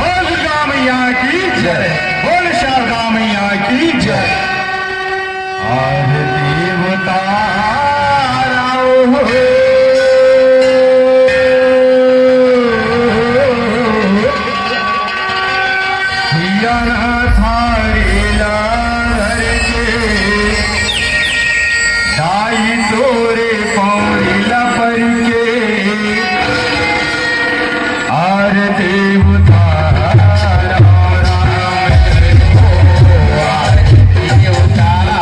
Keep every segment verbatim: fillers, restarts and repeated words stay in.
बोल दुर्गा मैया की जय, बोल शारदा मैया की जय। आरती उतारो हो। हिया ना थारी ला धर के, दाई तोरे पौरी ला पर के। आरती उतारो राम हो, आरती उतारो।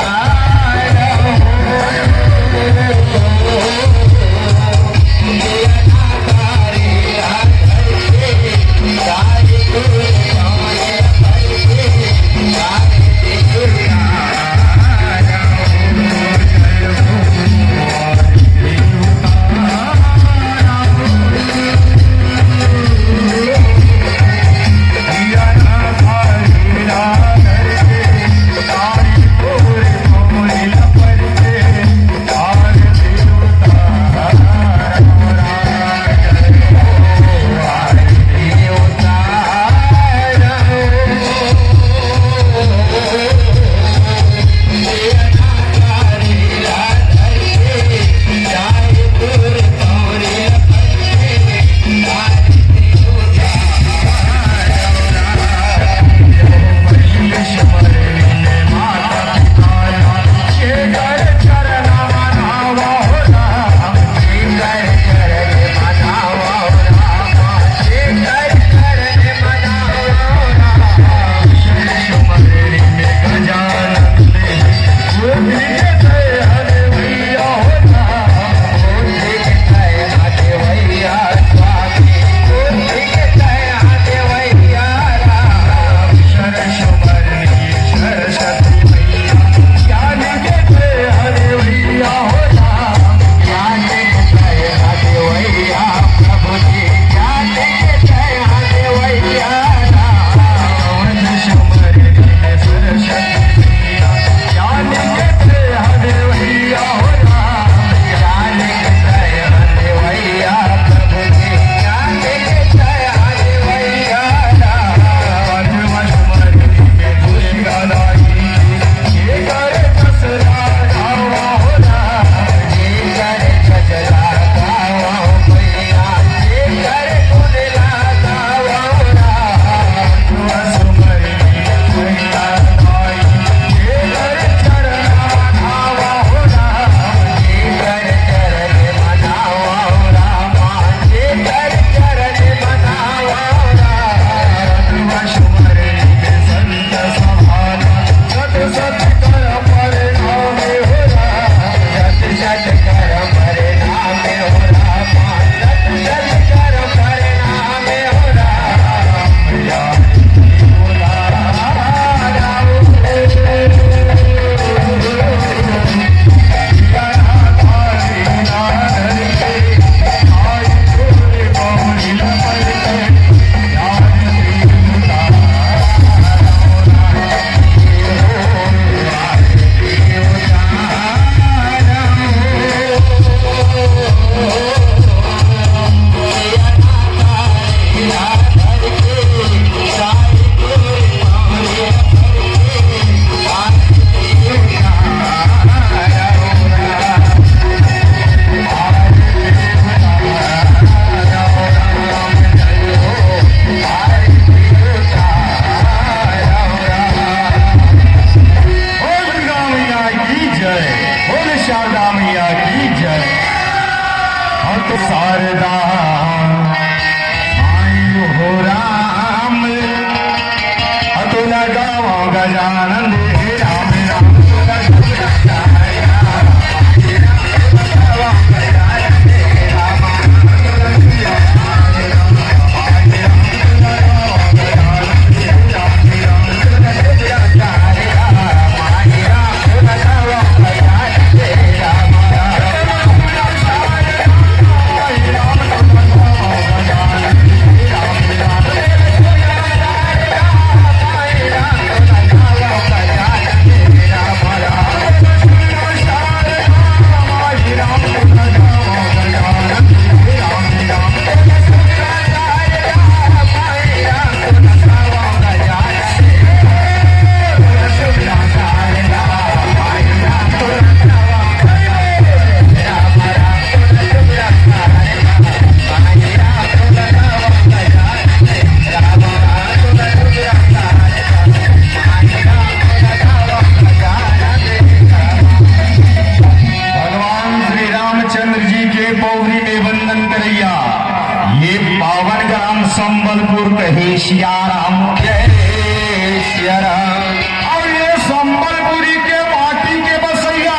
संबलपुर कहे सिया राम, जय सिया राम। अउ ये संबलपुरी के माटी के बसइया,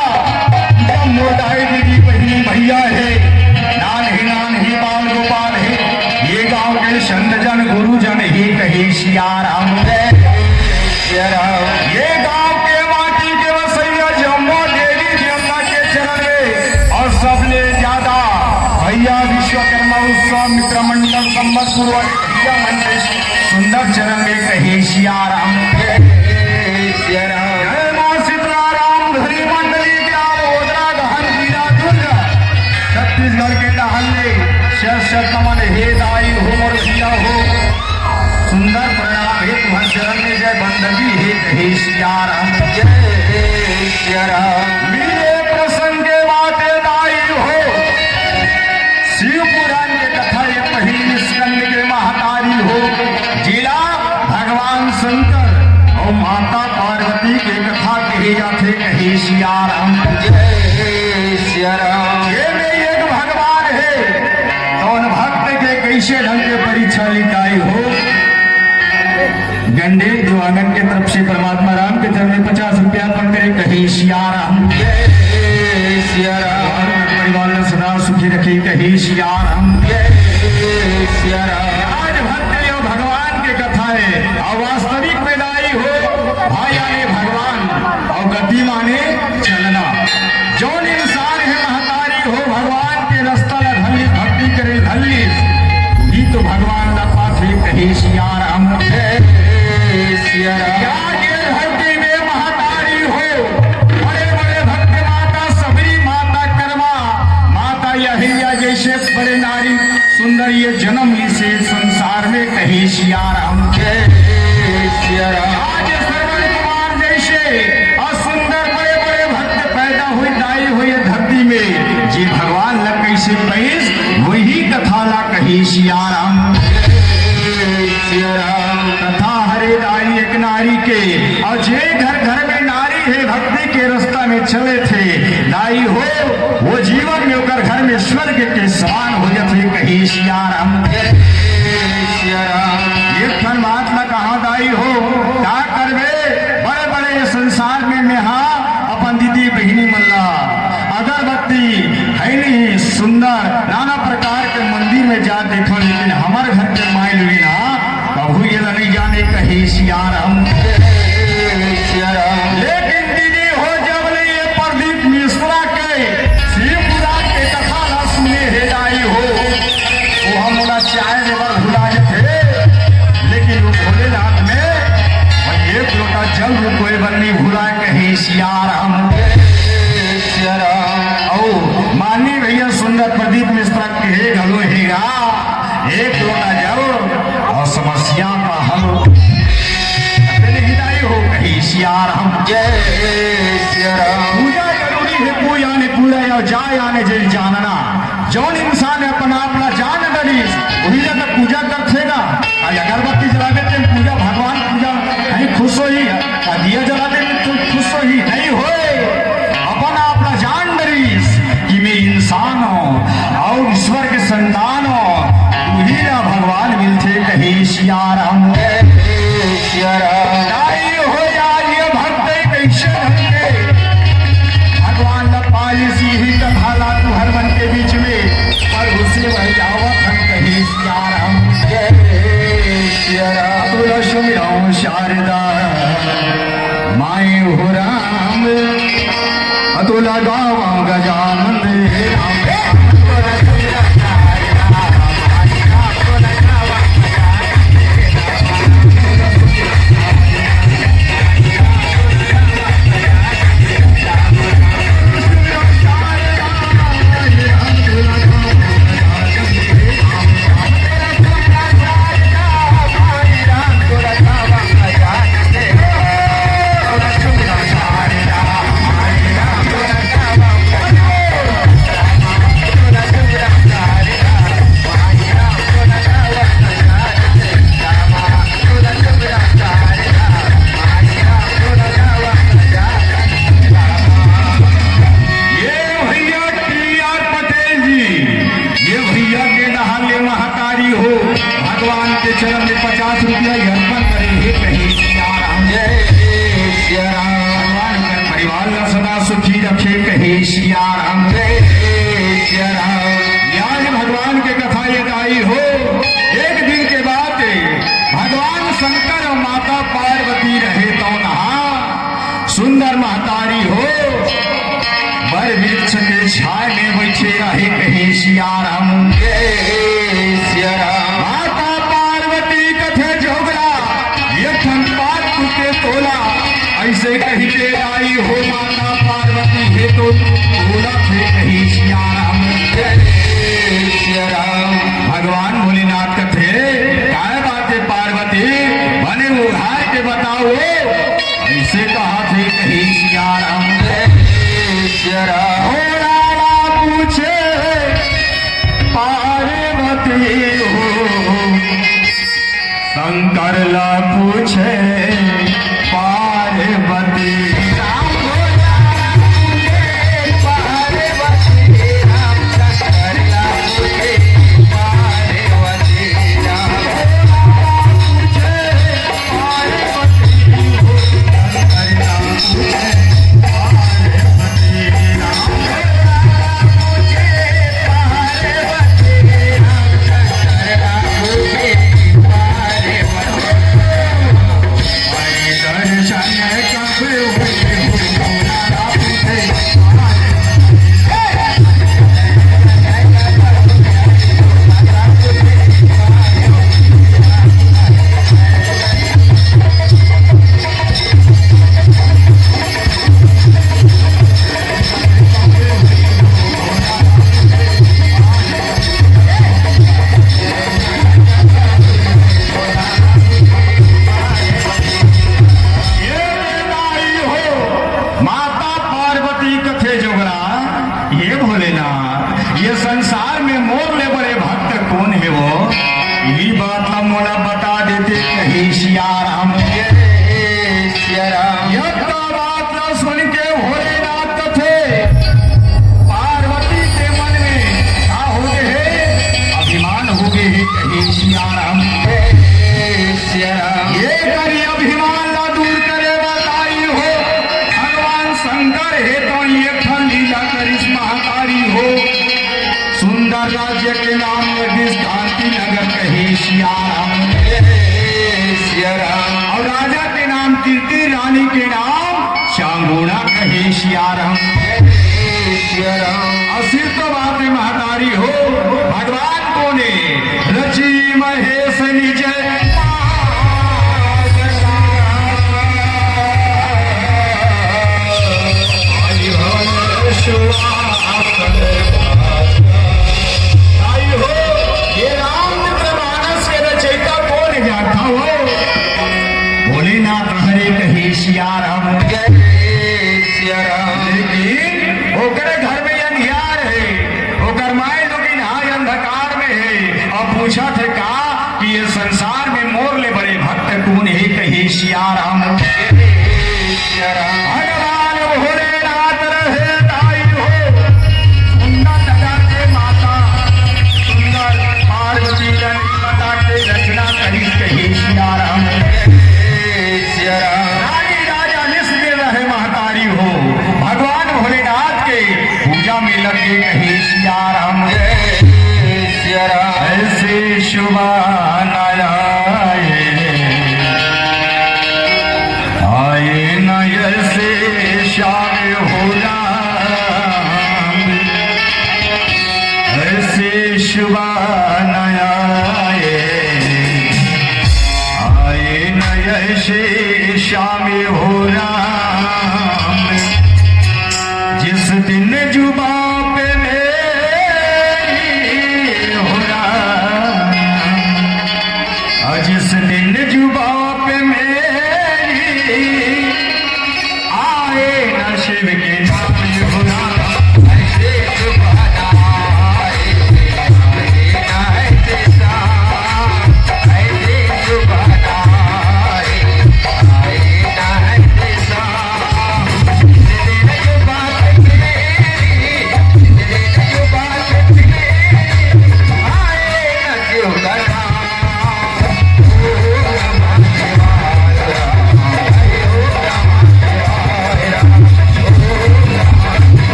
जम्मो दाई दीदी बहिनी भइया हे, नानही नानही बाल गोपाल हे, ये गांव के संत जन गुरु जन हे कहे सिया राम, जय सिया राम। ये गांव के माटी के बसइया जम्मो देवी देवता के चरण में अउ सबले ज्यादा भइया विश्वकर्मा उत्सव मित्र मंडल संबतपुर वाले भइया मन के सुंदर चरण में कहे सिया राम, जय सिया राम। जय मां शीतला राम धरी मंडली ग्राम ओदरा गहन वीरा दुर्ग छत्तीसगढ़ के डहर ले शत शत नमन हे दाई हो मोर भइया हो। सुंदर प्रणाम हे तुम्हर चरण में, जय बंदगी हे कहे सिया राम, जय सिया राम। मिले प्रसंग के बाते दाई हो, शिव पुराण के कथा ये पहिली स्कंद के महतारी हो, जिला भगवान शंकर अउ माता पार्वती के कथा कहे जाथे कहे सिया राम, जय सिया राम। ये में एक भगवान हे, कौन भक्त के कैसे ढंग के परीक्षा लिखाई हो। गंडे देवांगन के तरफ से परमात्मा राम के चरण में पचास रुपया अर्पण करे कहे सिया राम, जय सिया राम। परिवार ला सदा सुखी रखे कहे सिया राम, जय सिया राम। आज भक्त यो भगवान के कथा हे अउ वास्तविक में दाई हो, भा याने भगवान अउ गति माने चलना। जौन इंसान हे महतारी हो भगवान के रस्ता ला धर ली, भक्ति करे धर ली, उही तो भगवान ला पाथे कहे सिया राम, जय सिया राम। या ये धरती में महतारी हो, बड़े बड़े भक्त माता सबरी, माता कर्मा, माता अहिल्या जैसे बड़े नारी सुंदर ये जन्म ली से संसार में कहे सिया राम, जय सिया राम। आज श्रवण कुमार जैसे अउ सुंदर बड़े बड़े भक्त पैदा हुई, दाई हुई ये धरती में, जे भगवान ला कैसे पाइस, वही कथा ला कहे सिया राम, जय सिया राम। कथा हरे दाई एक नारी के, अउ जे घर घर में नारी हे भक्ति के रस्ता में चले थे दाई हो, वो जीवन में ओकर घर में स्वर्ग के समान हो जाथे कहे सिया राम, जय सिया राम। एक ठन बात ला कहा दाई हो, का करबे, बड़े बड़े ये संसार में मेहा अपन दीदी बहिनी मन ला अगरबत्ती है नहीं सुंदर नाना प्रकार के मंदिर में जा देखो, लेकिन हमर घर के माई लुली ना कभू ये ला नहीं जाने कहे सिया राम, जय सिया राम। लेकिन दीदी हो जब ले ये प्रदीप मिश्रा के शिव पुराण के कथा ला सुने हे दाई हो, वो हम ओला चाय देवल भुला जथे, लेकिन वो भोलेनाथ में वो एक लोटा जल रुकोए बर नहीं भुलाए कहे सिया राम, जय सिया राम। अउ माननीय भैया सुंदर प्रदीप मिश्रा के हे घलो हेगा एक लोटा जल अउ समस्या का हल। अतने ही दाई हो कहे सिया राम, जय सिया राम। पूजा जरूरी हे, पूजा ने पूजा या जाय आने जे जानना। जौन इंसान अपन आप ला जान डरिस, वही ला तो पूजा करथे ना। आज अगरबत्ती जलाबे ते पूजा, भगवान पूजा नहीं खुश होही, का दिया जलाबे ते खुश होही, नहीं होय। अपन आप ला जान डरिस कि मैं इंसान हूँ अउ ईश्वर के संतान हूँ, उही ला भगवान मिलथे कहे सिया राम, जय सिया राम। दाई हो या ये भक्त कैसे ढंग के भगवान ला पालिस, इही कथा ला तुहर मन के बीच में प्रभु से वही आवत हम कहे सिया राम, जय सिया राम। अतुल सुमिरौं शारदा माई हो राम, अतुल गावौं गजानन हे राम। के चरण में पचास रुपया अर्पण करे हे, कहे सिया राम। जय सिया राम। भगवान ओकर परिवार ला सदा सुखी रखे, कहे सिया राम। जय सिया राम। आज भगवान के कथा ये दाई हो, एक दिन के बात भगवान शंकर अउ माता पार्वती रहे तौन हा सुंदर महतारी हो, बर वृक्ष के छाय में बइठे रहे, कहे सिया राम। जय सिया राम। माता पार्वती कथे जोगला, एक ठन पात के तोला, अइसे कहिके दाई हो माता पार्वती हे तो तोला थे, कहे सिया राम। जय सिया राम। भगवान भोलेनाथ कथे, काय बात हे पार्वती, बने उघार के बताओ। अइसे कहा थे, कहे सिया राम। जय सिया राम। भोला ला पूछे पार्वती हो, शंकर ला पूछे पार्वती। राम भोला ला पूछे पार्वती, राम शंकर ला पूछे पार्वती, राम भोला ला पूछे माता पार्वती कथे जोगरा, हे भोलेनाथ, ये संसार में मोर ले बड़े भक्त कोन हे वो? इही बात ला मोला बता देते, कहे सिया राम। जय सिया राम। ये तो बात ला सुन के भोलेनाथ कथे, पार्वती के मन में का हो गे हे? अभिमान हो गे हे, कहे सिया राम। जय सिया राम। ये करी अभिमान ला दूर करे बताई हो, भगवान शंकर हे तो एक ठन लीला करिस महतारी हो। सुंदर राज्य के नाम रखिस कांति नगर, कहे सिया राम। जय सिया राम। अउ राजा के नाम कीर्ति, रानी के नाम चांगुड़ा, कहे सिया राम। जय सिया राम। अउ सिर तो बात हे महतारी हो, भगवान कोन हे? रचि महेश निज भाई हो, ये रामचरितमानस के रचयिता कोन हे जानथव? भोलेनाथ हरे, कहे सिया राम। जय सिया राम। लेकिन ओकरे घर में अंधियार हे, ओकर माई लोगिन हा अंधकार में हे, अउ पूछत हे का कि ये संसार में मोर ले बड़े भक्त कोन हे, कहे सिया राम। भगवान भोलेनाथ रहे दाई हो, सुंदर नगर के माता, सुंदर पार्वती जन माता के रचना करिस, कहे सिया राम। रानी राजा निस दिन रहे महतारी हो, भगवान भोलेनाथ के पूजा में लग गे, कहे सिया राम। जय सिया राम। ऐसे सुबान आए, आए न ऐसे श्याम हो राम। ऐसे सुबान आए, आए न ऐसे श्याम हो राम। जिस दिन जुबां पे मेरी हो राम, और जिस दिन जुबां पे मेरी आए ना शिव के नाम हो राम। ऐसे सुबान आए, आए ना ऐसे श्याम, ऐसे सुबान आए, आए ना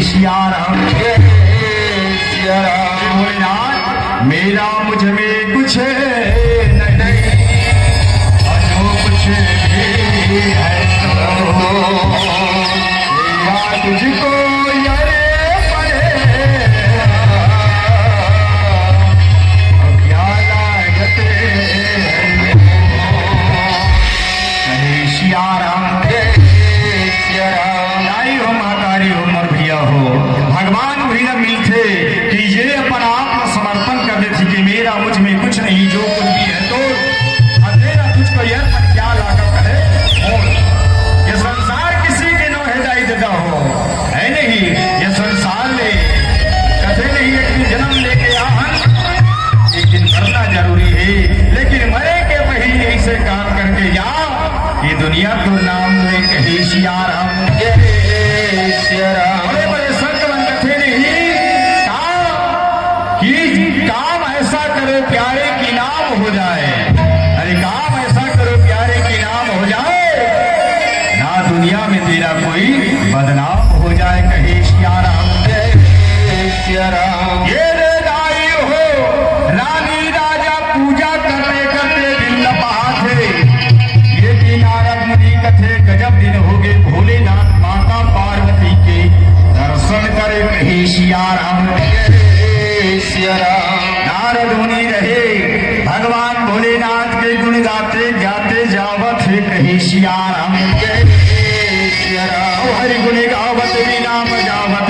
सिया राम, जय सिया राम। भोलेनाथ, मेरा मुझ में कुछ नहीं, और जो कुछ भी है तो मेरा तुझको अर्पण है। अब क्या लागत है? कहे सिया राम, जय सिया राम। दाई हो, महतारी हो, मोर भैया हो, भगवान वही ला मिलथे कि ये अपन आप ला समर्पण कर देथे कि मेरा मुझ में कुछ नहीं, जो कुछ भी है तो, और तेरा तुझको अर्पण, क्या लागत है मोर। ये संसार किसी के नो है दाई ददा हो, है नहीं ये संसार ले, कथे नहीं एक दिन जन्म लेके आहन, एक दिन मरना जरूरी है, लेकिन मरे के पहले ऐसे काम करके जा, ये दुनिया तो नाम ले कहे सिया राम, जय सिया राम। बड़े बड़े संत मन कथे नहीं, काम की काम ऐसा करो प्यारे कि नाम हो जाए। अरे काम ऐसा करो प्यारे कि नाम हो जाए, ना दुनिया में तेरा कोई बदनाम हो जाए। कहे सिया राम, जय सिया राम। ये रे दाई हो, रानी राजा पूजा करते करते दिन लपाथे। ये कि नारद मुनि कथे गजब दिन होगे, भोलेनाथ माता पार्वती के दर्शन करे। कहे सिया राम, जय सिया राम। नारद मुनि रहे, भगवान भोलेनाथ के गुण गाते गाते जावत हे। कहे सिया राम, जय सिया राम। हरि गुण गावत बिना मजावत,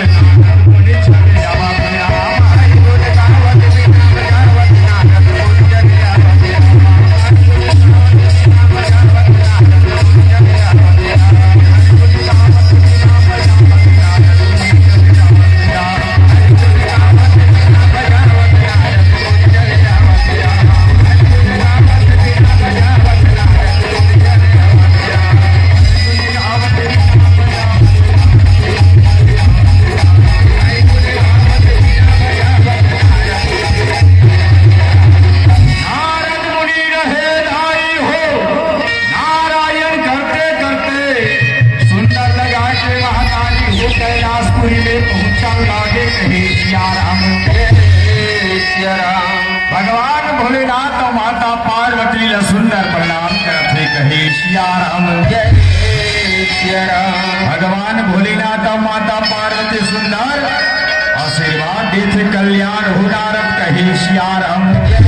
गुण छल जावत राम। हरि गुण गावत बिना मजावत, नारद गुण जग जावत राम। हरि गुण गावत बिना मजावत, नारद गुण जग जावत राम। हरि गुण गावत बिना मजावत, नारद गुण जग जावत राम। हरि गुण गावत बिना मजावत, नारद गुण जग जावत राम। हरि गुण गावत बिना मजावत, नारद गुण जग जावत राम। नारद मुनि रहे दाई हो, नारायण करते करते सुंदर लगा के महारानी हो कैलाशपुरी में पहुंचा लागे। कहे सिया राम, जय सिया राम। भगवान भोलेनाथ और माता पार्वती ला सुंदर प्रणाम करत हे। कहे सिया राम, जय सिया राम। भगवान भोलेनाथ और माता पार्वती सुंदर आशीर्वाद देथे, कल्याण हो नारद। कहे सिया राम, जय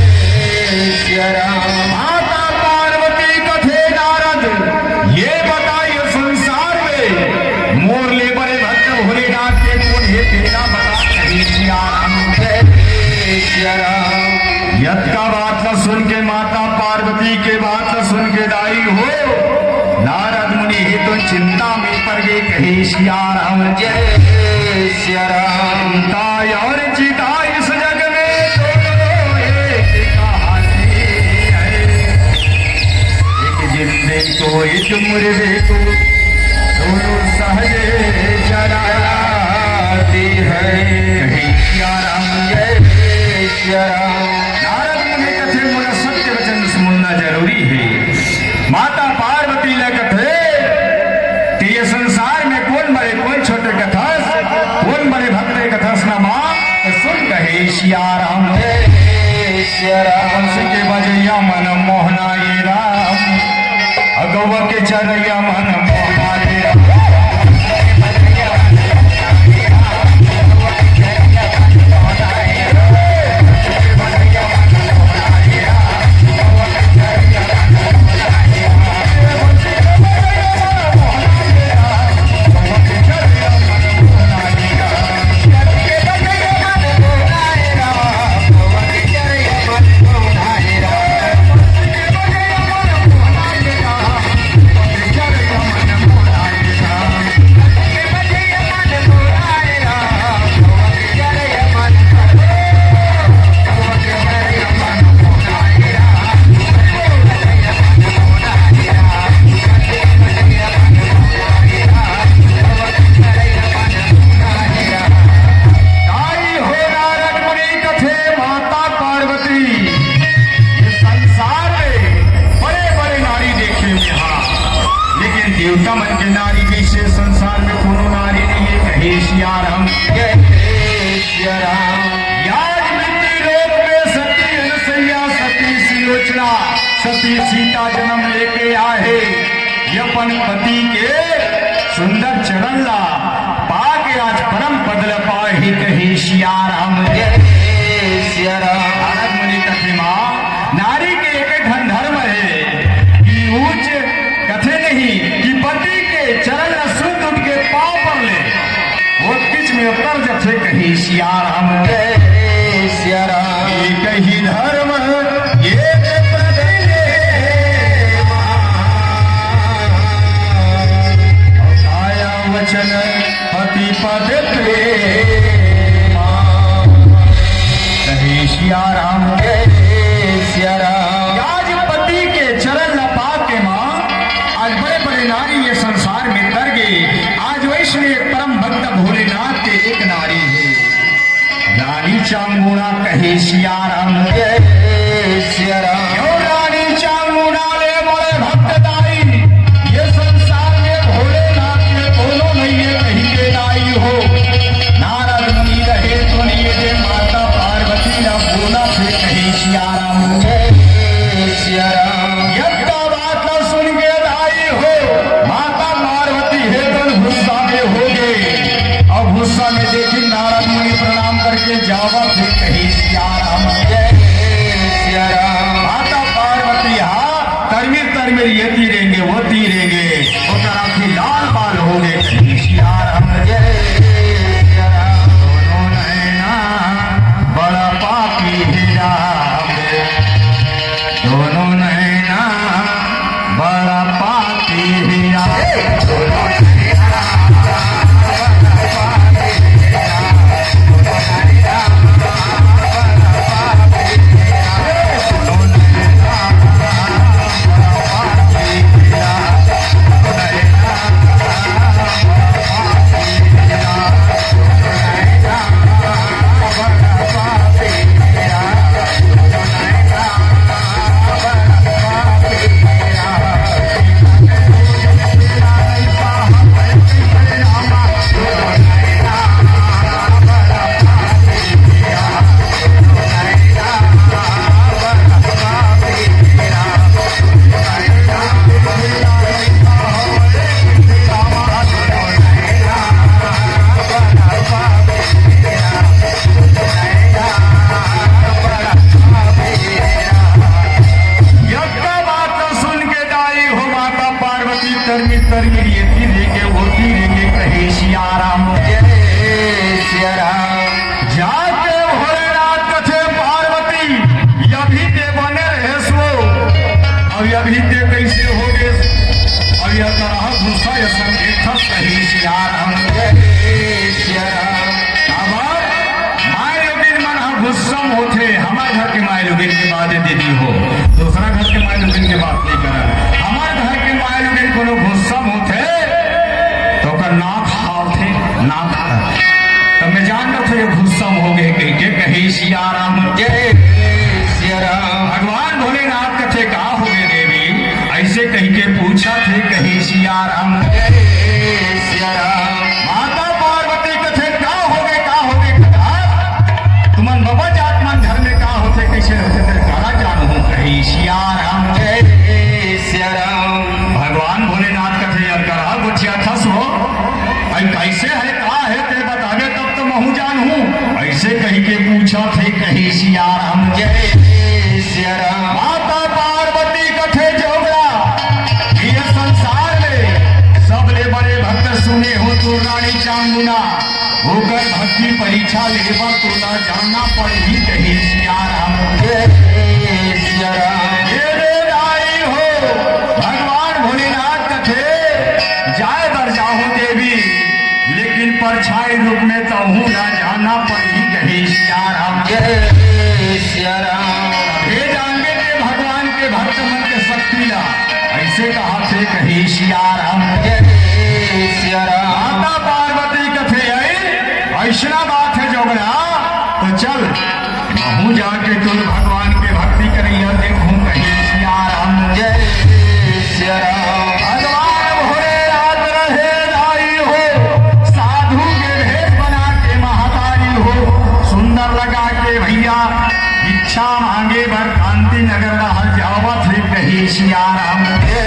सिया राम। माता पार्वती कथे नारद, ये बताइए संसार में मोर ले बड़े भक्त भोलेनाथ के कोन हे, तेला बता। कहे सिया राम, जय सिया राम। यतका बात ला सुन के, माता पार्वती के बात ला सुन के दाई हो, नारद मुनि हे तो चिंता में पड़ गे। कहे सिया राम, जय सिया राम। चिंता और चिता इस जग में दोनों एक कहानी है। एक जिंदे को एक मुर्दे को दोनों सहजे जलाती है। कहे सिया राम, जय सिया राम। नारद मुनि कथे मोला सत्य वचन सुनना जरूरी है। माता पार्वती ला कथे कि ये संसार में कोन बड़े कोन छोटे कथस, कोन बड़े भक्त कथस न माँ, तो सुन। कहे सिया राम, जय सिया राम। बंसी के बजैया मन मोहना ये राम, अगवा के चरैया मन मोहना ये राम। जय सिया राम। आज मृत्यु लोक में सती अनसैया, सती सुलोचना, सती सीता जन्म लेके आहे। ये अपन पति के सुंदर चरण ला पाके आज परम पद ल पाही, कही सिया राम। जय सिया राम। नारद मुनि कथे मा नारी के एक ठन धर्म हे कि ऊंच कथे नहीं कि पति के चरण ल सुन उठ के पाँव पर ले। वो किच में उतर जथे, कही सिया राम। जय सिया राम। ये कही धर्म ये प्रति काया वचन पति पद प्रेम। कही सिया राम। जय सिया राम। आज पति के चरण ल पाके मा आज बड़े बड़े नारी ये संसार में तर गे। आज वैसने एक परम भक्त भोलेनाथ के एक नारी हे रानी चांगुना, कहे सिया राम। जय सिया राम। यो रानी चांगुना ले बड़े भक्त दाई, ये संसार में भोलेनाथ के कोनो नइये कही के दाई हो। नारद मुनि रहे तो नइये जे माता पार्वती ला बोला थे, कहे सिया राम। जय सिया राम। यत्ता बात ला सुन के दाई हो, माता पार्वती हे तन गुस्सा में हो गे। अब गुस्सा में देखी नारद मुनि प्रणाम करके जावत हे, कही सिया राम। जय सिया राम। माता पार्वती हा तरमिर तरमिर ये तीरेंगे, वो तीरेंगे, वो तरह की लाल बाल हो गे, कही सिया राम। जय सिया राम। दोनों नैना बड़ा पापी हे राम। दोनों नैना बड़ा पापी हिया। यक्का बात ला सुन के दाई हो माता पार्वती तरमी तरमी ये तीर के वो तीर के कहे सिया राम। जय सिया राम। जाके भोलेनाथ कथे पार्वती, अभी ते बने रहे सो, अब अभी ते कैसे हो गए? अब यह तरह गुस्सा, यह संकेत कहे सिया राम। जय सिया राम। अब माय लोगिन मन ह गुस्सा म होथे, हमर घर के माय लोगिन के बात हे दीदी हो, दूसरा घर के माय लोगिन के बात नहीं करन। हमर घर के माय लोगिन कोनो गुस्सा म होथे, तो ओकर नाक हालथे, नाक। तब मैं जान लेथों, ये गुस्सा म हो गए, कह के कहे सिया राम। जय सिया राम। भगवान भोलेनाथ कथे, "का हो गए देवी?" ऐसे कह के पूछा थे, कहे सिया राम। जय सिया राम। माता पार्वती कथे, "का हो गए, का हो गए?" कथा, "तुमन बबा जात मन घर में का होथे, कैसे होथे, तेरे काला जानहूं," कहे सिया राम। जय सिया राम। भगवान भोलेनाथ कथे, "यार, करा गोठिया खस हो, अई कैसे है, का है, ते बताबे तब तो महू जानहूं।" ऐसे कह के पूछा थे, कहे सिया राम। जय सिया राम। माता पार्वती कथे जोगड़ा, ये संसार में सबले बड़े भक्त सुने हो तो रानी चांगुना, ओकर भक्ति परीक्षा लेबर तोला जाना पड़ही, कहे सिया राम। जय सिया राम। ये दे दाई हो, भगवान भोलेनाथ कथे, जाए बर जाहूं देवी, लेकिन परछाई रूप में तहूं ला जाना पड़ही, कहे सिया राम। जय सिया राम। हे जान के भगवान के भक्त मन के शक्ति ला, ऐसे कहा थे, कहे सिया राम। जय सिया राम। माता पार्वती कथे आई, ऐसना बात है जोगड़ा, तो चल, महूं जाके तोर भगवान के भक्ति करइया देखहूं, कहे सिया राम। जय सिया राम। भगवान भोलेनाथ रहे दाई हो, साधु के भेष बना के भिक्षा मांगे बर कांति नगर डहर जावत हे कहे सियाराम। ए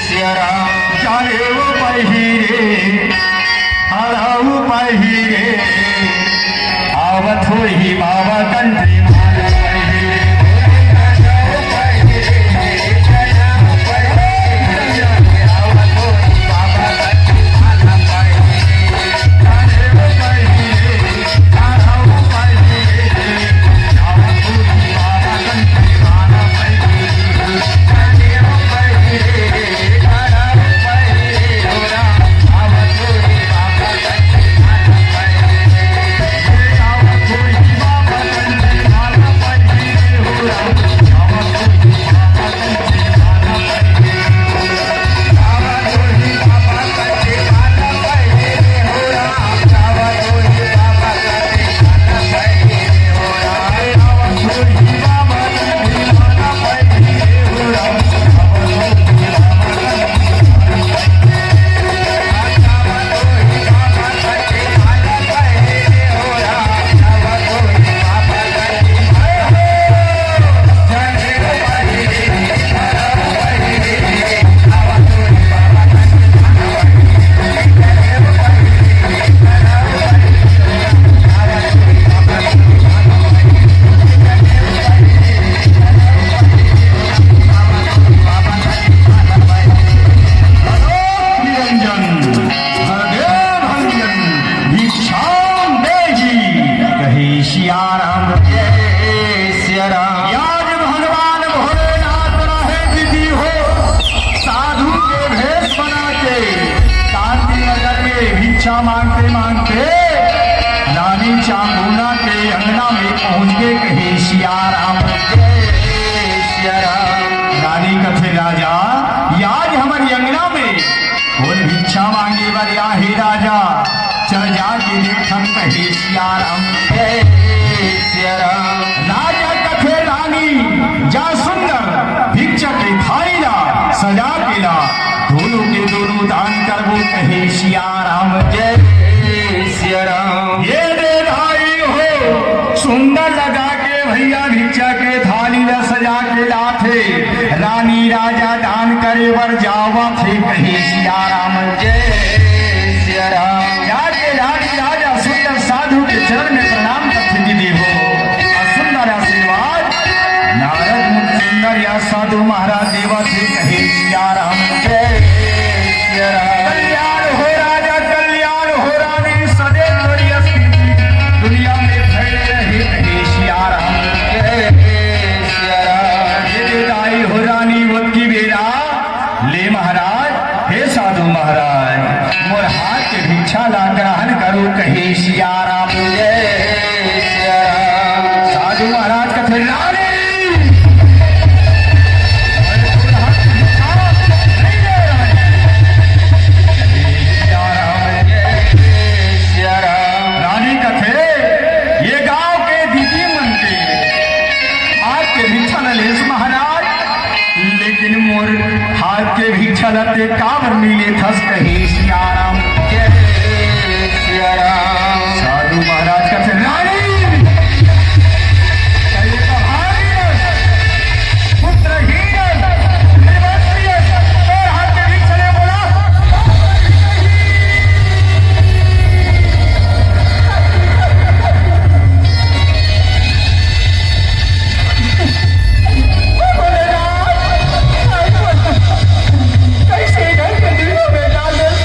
सियाराम। जाने वो पहिरे, हरऊ पहिरे, आवत होही बाबा कंठी माला पहिरे। निरंजन, हरदेव हरिजन, भिक्षाम देहि, कहे सियाराम। जय सियाराम। आज भगवान भोलेनाथ रहे विधि हो, साधु के भेष बना के कांति नगर में भिक्षा मांगते मांगते रानी चांगुना के अंगना में पहुंच के कहे सियाराम। जय सियाराम। रानी कथे राजा, आज हमर अंगना में कोन भिक्षा मांगे बर आए हे राजा? चल जाके देखन कहे सियाराम। जय सियाराम। राजा कथे रानी, जा सुंदर भिक्षा के थाली ला सजा के ला, दोनों के दोनों दान करबो कहे सियाराम। जय सियाराम। ये दे भाई हो, सुंदर लगा के भैया भिक्षा के थाली ला सजा के लाथे। रानी राजा दान करे बर जावत हे कहे सियाराम। जय सियाराम। जाके रानी राजा सुंदर साधु के चरण में प्रणाम करथे दीदी हो। और सुंदर आशीर्वाद नारद मुनि सुंदर या साधु महाराज देवत हे कहे सियाराम। जय सियाराम। कल्याण हो राजा, कल्याण हो रानी, सदैव तोरी स्तुति दुनिया में फैले रहे कहे सियाराम। जय सियाराम। ये दे दाई हो रानी, ओतकी बेरा ले महाराज, हे साधु महाराज, मोर हाथ के भिक्षा ला ग्रहण करो कहे सियाराम। जय सियाराम। साधु महाराज कथे रानी, रानी कथे, ये गांव के दीदी मन के हाथ के भिक्षा ल लेस महाराज, लेकिन मोर हाथ के भिक्षा ल ते काबर नइ लेथस कहे सियाराम। जय सियाराम। साधु महाराज कथे रानी, कहे तो भागी पुत्रहीन, निर्वस्त्र, तोर हाथ के भिक्षा ले बोला। कैसे घर के दिलों में डाल दे।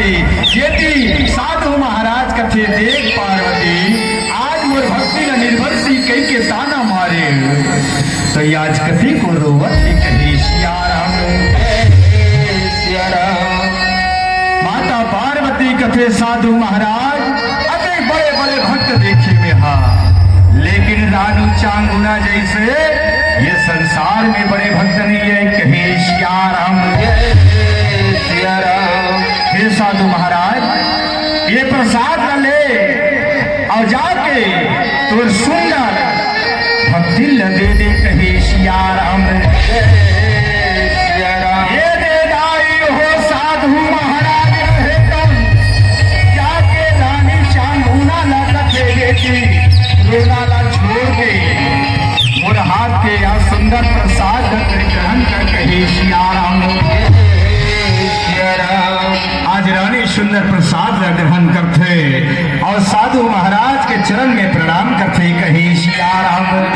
ये ती साधु महाराज कथे, "देख पार्वती, आज मोर भक्ति ला निर्बंसी कहि के ताना मारे, त आज कति को रोवत हे," कहे सियाराम। माता पार्वती कथे, "साधु महाराज, अतेक बड़े बड़े भक्त देखे में हा, लेकिन रानू चांगुना जैसे ये संसार में बड़े भक्त नहीं है," कहे सियाराम। हे साधु महाराज, ये प्रसाद ला ले अउ जाके तोर सुंदर भक्ति ला दे दे, कहे सियाराम। ये दे दाई हो साधु महाराज रहे तन, जाके रानी चांगुना ला कथे बेटी, रोना ला छोड़ के मोर हाथ के या सुंदर प्रसाद ला ग्रहण कर, कहे सियाराम। आज रानी सुंदर प्रसाद ला ग्रहण करथे अउ साधु महाराज के चरण में प्रणाम करथे, कहे सियाराम।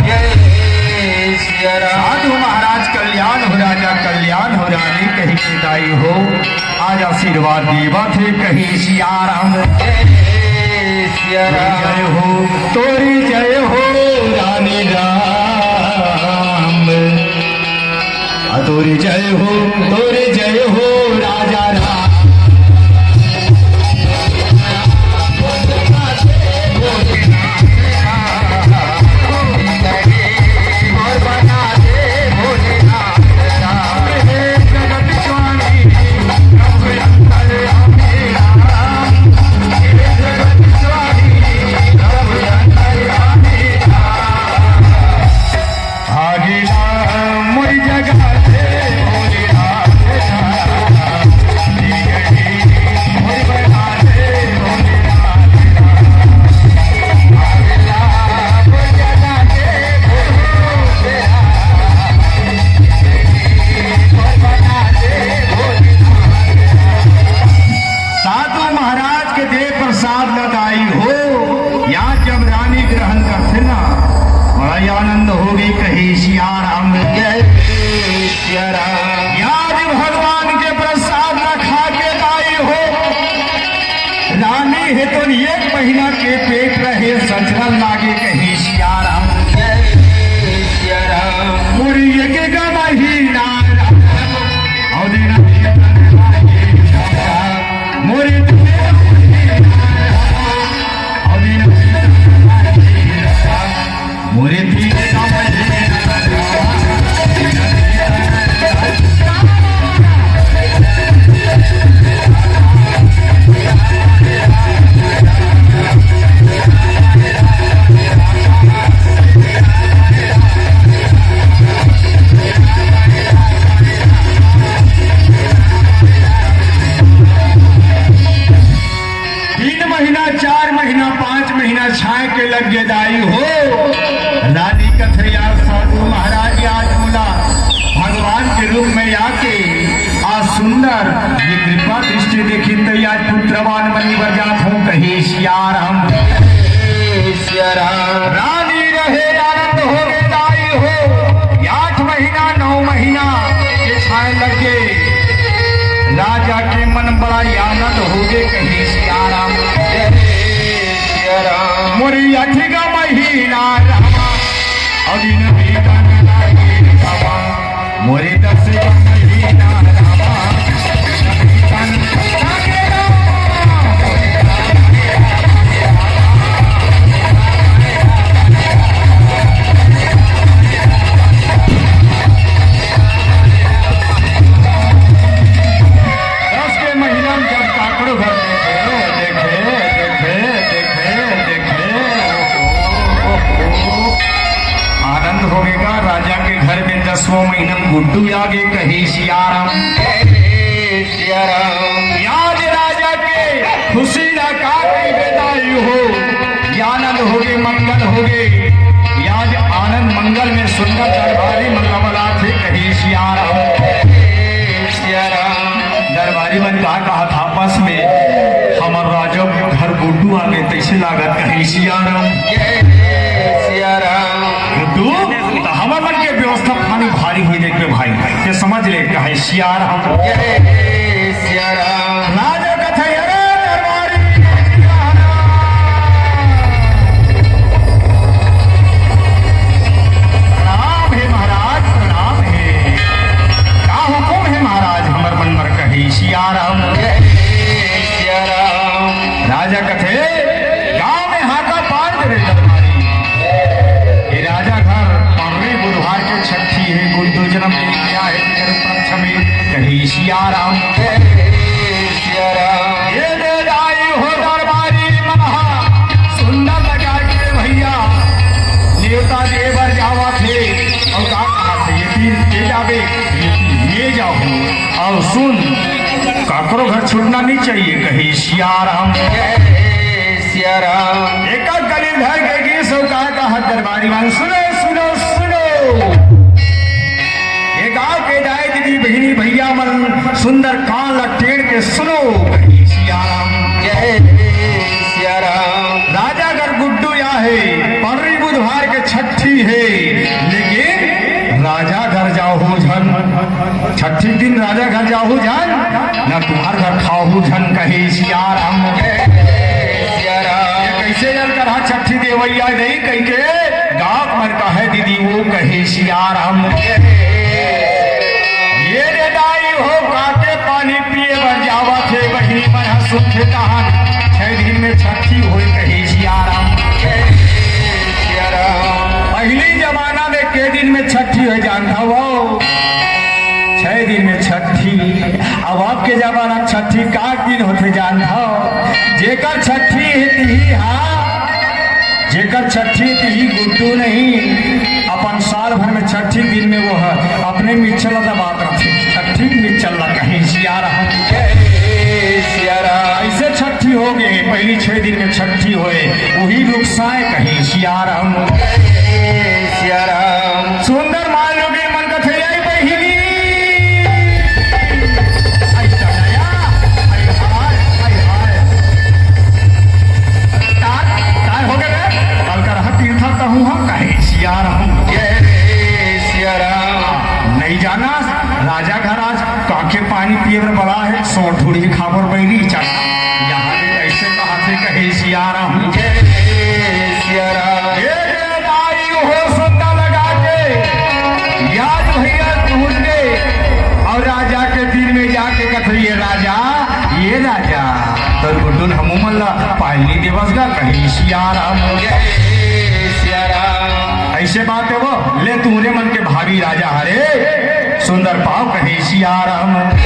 साधु महाराज कल्याण हो राजा, कल्याण हो रानी कहि के दाई हो, आज आशीर्वाद देवत हे, कहे सियाराम। जय हो, तोरी जय हो रानी राम। आ तोरी जय हो, तोरी जय हो राजा राम। साधु महाराज के देह प्रसाद लदाई हो, या जब रानी ग्रहण करथे ना, बड़ा ही आनंद होगे, कहे सियाराम। जय सियाराम। या जब भगवान के प्रसाद ला खा के दाई हो, रानी हे तो एक महीना के पेट रहे, सचरन लागे, कहे सियाराम। जय सियाराम। मोरी एक एक महीना, अउ दिन मोरे मोरे तीन महीना, चार महीना, पाँच महीना छाए के लग गे दाई हो। रानी कथे, "यार साधु महाराज, आज मोला भगवान के रूप में आके आज सुंदर ये कृपा दृष्टि देखिन, त आज पुत्रवान बनी बर जात हूँ," कहे सियाराम। रानी रहे आनंद हो गे दाई हो। आठ महीना, नौ महीना के छाए लग गे। राजा के मन बड़ा ही आनंद होगे, कहे सियाराम। जय सियाराम। मोरी अठगा महीना रामा, अभी न बीतन लागे रामा। मोरी दसगा महीना रामा, अभी न बीतन लागे रामा। दस के महीना में जब काकड़ो घर देखे, देखे, देखे, देखे, देखे, आनंद होगे गा। राजा के घर में दसवाँ महीना में गुड्डू आगे, कहे सियाराम। सियाराम। आज राजा के खुशी ला का कहिबे दाई हो, ये आनंद होगे, मंगल होगे। आज आनंद मंगल में सुंदर दरबारी मन ला बलाथे, कहे सियाराम। सियाराम। दरबारी मन का कहा था आपस में, "हमर राजा के घर गुड्डू आगे, तैसे लागत," कहे सियाराम। सियाराम। गुड्डू, त हमर मन के व्यवस्था पानी भारी होई, देख रे भाई, ते समझ ले, कहे सियाराम। जय सियाराम। राजा कथे, सुन, काकरो घर छूटना नहीं चाहिए, कहे सियाराम। जय सियाराम। एक गली घर के गीत सब कहा का हक दरबारी मान, सुनो, सुनो, सुनो। ये गांव के दाई दीदी बहिनी भैया मन सुंदर कान ला टेढ़ के सुनो, कहे सियाराम। जय सियाराम। राजा घर गुड्डू या है, पंडरी बुधवार के छठी है, लेकिन राजा घर जाहू झन। छठी दिन राजा घर जाहू झन, ना तुम्हार घर खाहू झन, कहे सियाराम। ये कैसे जन करा छठी देवैया नहीं कह के गाँव मन कहे दीदी वो, कहे सियाराम। ये रे दाई हो काके पानी पिए बर जावत हे, बहिनी मन ह सुनथे तहन छह दिन में छठी होय, कहे सियाराम। पहली जमाना में के दिन में छठी होय जानत हव? छह दिन में छठी। अब, अब के जमाना में छठी का दिन होथे जानत हव? जेकर छठी हे तिही हा, जेकर छठी तिही गुड्डू नहीं, अपन साल भर में छठी दिन में वो ह अपने मिच्छर ला दबात रथे। छठी मिच्छर ला कहे सियाराम। जय सियाराम। ऐसे छठी हो गए, पहली छह दिन में छठी होए, वही नुकसान कहे सियाराम। जय सियाराम। सुंदर माल लोगे मन कथे, "ए बहिनी, ऐसा नया, हाय हाय, हाय हाय। तार, तार हो गए, कल कर हक तीर्था कहूँ हम कहे सियाराम।" जय सियाराम। नहीं जाना, राजा घर आज काके पानी पिए बर बला हे, सोंठ ढूढ़ी खाबर बैली चढ़ा। यहाँ भी ऐसे कहा थे कहे सियाराम। जय सियाराम। ए दाई हो सोटा लगा के, याद भैया पहुंच गए और राजा के दिन में जाके कथे, "ये राजा, ये राजा, तो गुड्डू हमू मन ला पालनी देवस गा कहे सियाराम।" जय सियाराम। ऐसे बात हे वो, ले तुमरे मन के भावी राजा हरे, सुंदर पाव कहे सियाराम।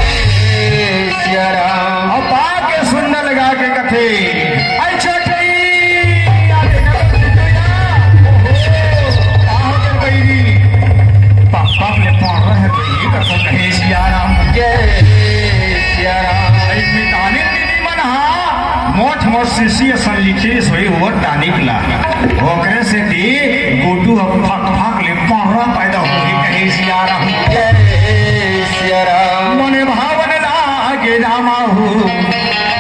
सियाराम। अउ पाव के सुंदर लगा के कथे, "ऐ छोटई, आ देखा तो छोटई, आ। ओहो, का हो गए बहिनी? पाप, पाप ले पड़ रहे बहिनी, कसम कहे सियाराम।" जय सियाराम। ऐ मितानी दीदी मन हा, मोठ मोठ शिष्य असन लिखे सोई वो टानिक ला। ओकरे सेती गुड्डू ह फक फक ले पंडरा पैदा होही कहे सियाराम। जय सियाराम। मन भावन लागे रामा हो,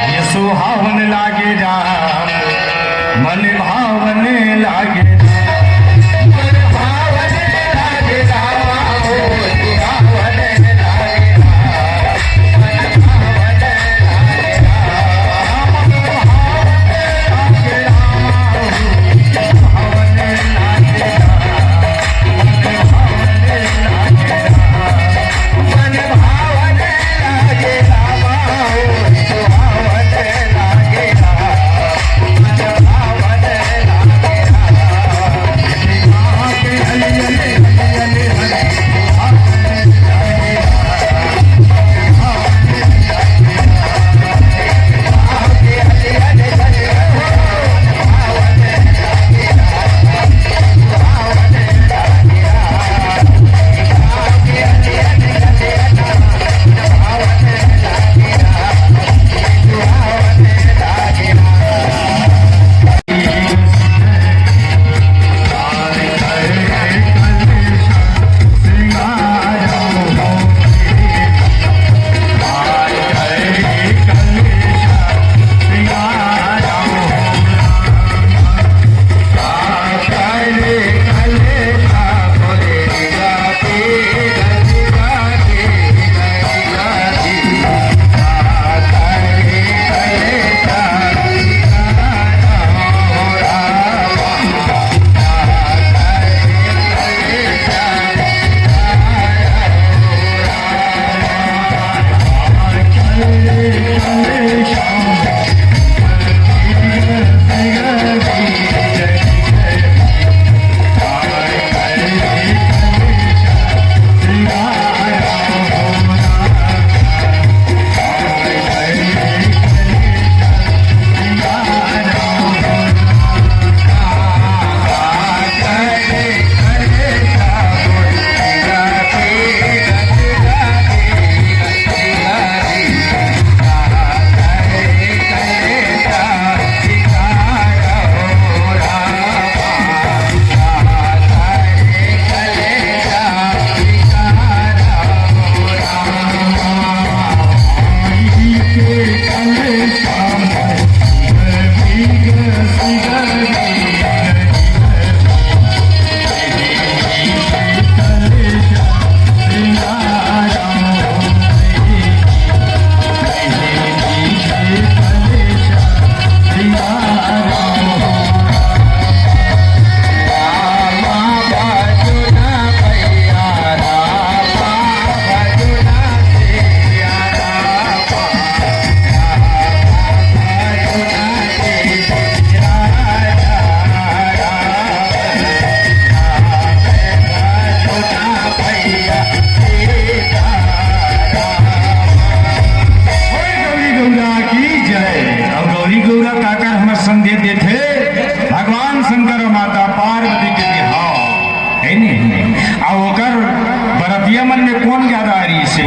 ये सुहावन लागे राम। मन भावन लागे राम। मन भावन लागे रामा हो, सुहावन लागे राम।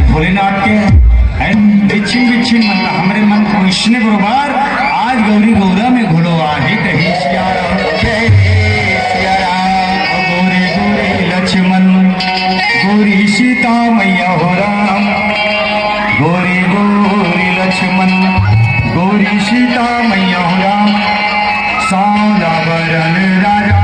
भोलेनाथ के, हैं? बिच्छिन बिच्छिन मन ला हमरे मन को इसने बरोबर, आज गौरी गौरा में घोलो आहे कहे सिया राम। जय सिया राम। गौरी गौरी लक्ष्मण, गौरी सीता मैया हो राम। गौरी गौरी लक्ष्मण, गौरी सीता मैया हो राम। सांवला बरन राजा।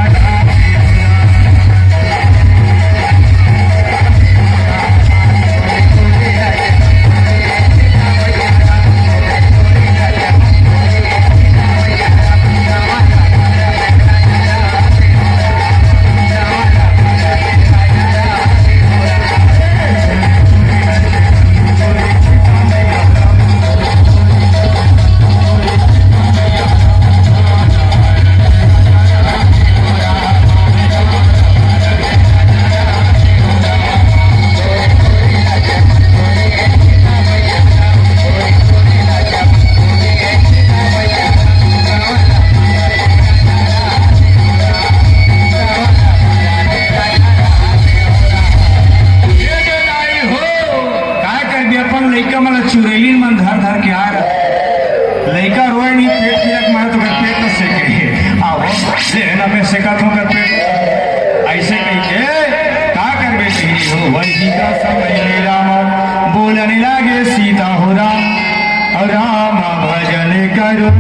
का करबे, अपन लइका मन ला चुड़ैलिन मन धर धर के आ रहा। लइका रोए नहीं, पेट पीरा के मारे तो कर पेट न सेके। आओ, ले ना मैं सेका तो कर पेट। ऐसे कही के का करबे, कही हो वही का समय में राम बोलने लागे सीता हो राम, राम भजन करो।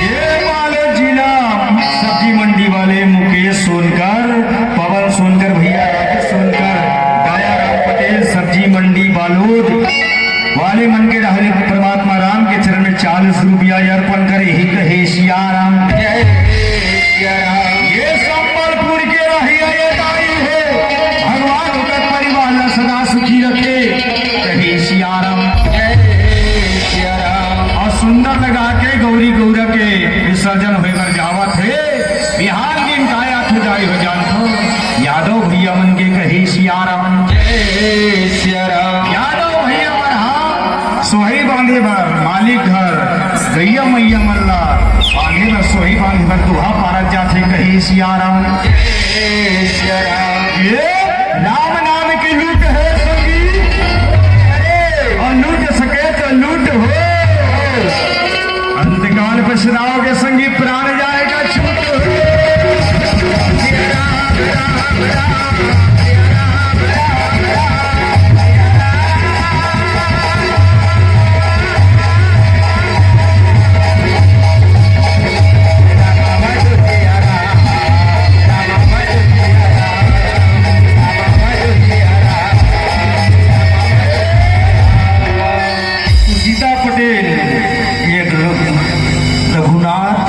ये बालोद जिला सब्जी मंडी वाले मुकेश सोनकर, पवन सोनकर भैया, राकेश सोनकर, दयाराम पटेल, सब्जी मंडी बालोद वाले मन के रहले परमात्मा राम के चरण में चालीस रुपया अर्पण करे ही कहे सिया राम। जय सिया राम। ये संबलपुर के रहिया ये दाई है, भगवान ओकर परिवार ला सदा सुखी रखे, कहे सिया राम। जय सिया राम। और सुंदर लगा के गौरी गौरा के विसर्जन होए बर जावत हे। बिहान दिन काय आथे दाई हो जानथो, यादव भैया मन के कहे सिया राम। जय सिया राम। यादव भैया मन हा सोहई बांधे बर मालिक घर गैया मैया मन ला बांधे बर, सोहई बांधे बर दोहा पारत जाथे कहे सिया राम। जय सिया राम। ये राम नाम की लूट है संगी, और लूट सके तो लूट हो। अंतकाल पछताओगे संगी, प्राण जाएगा छूट हो। सुजीता पटेल, ये रघु-, रघुनाथ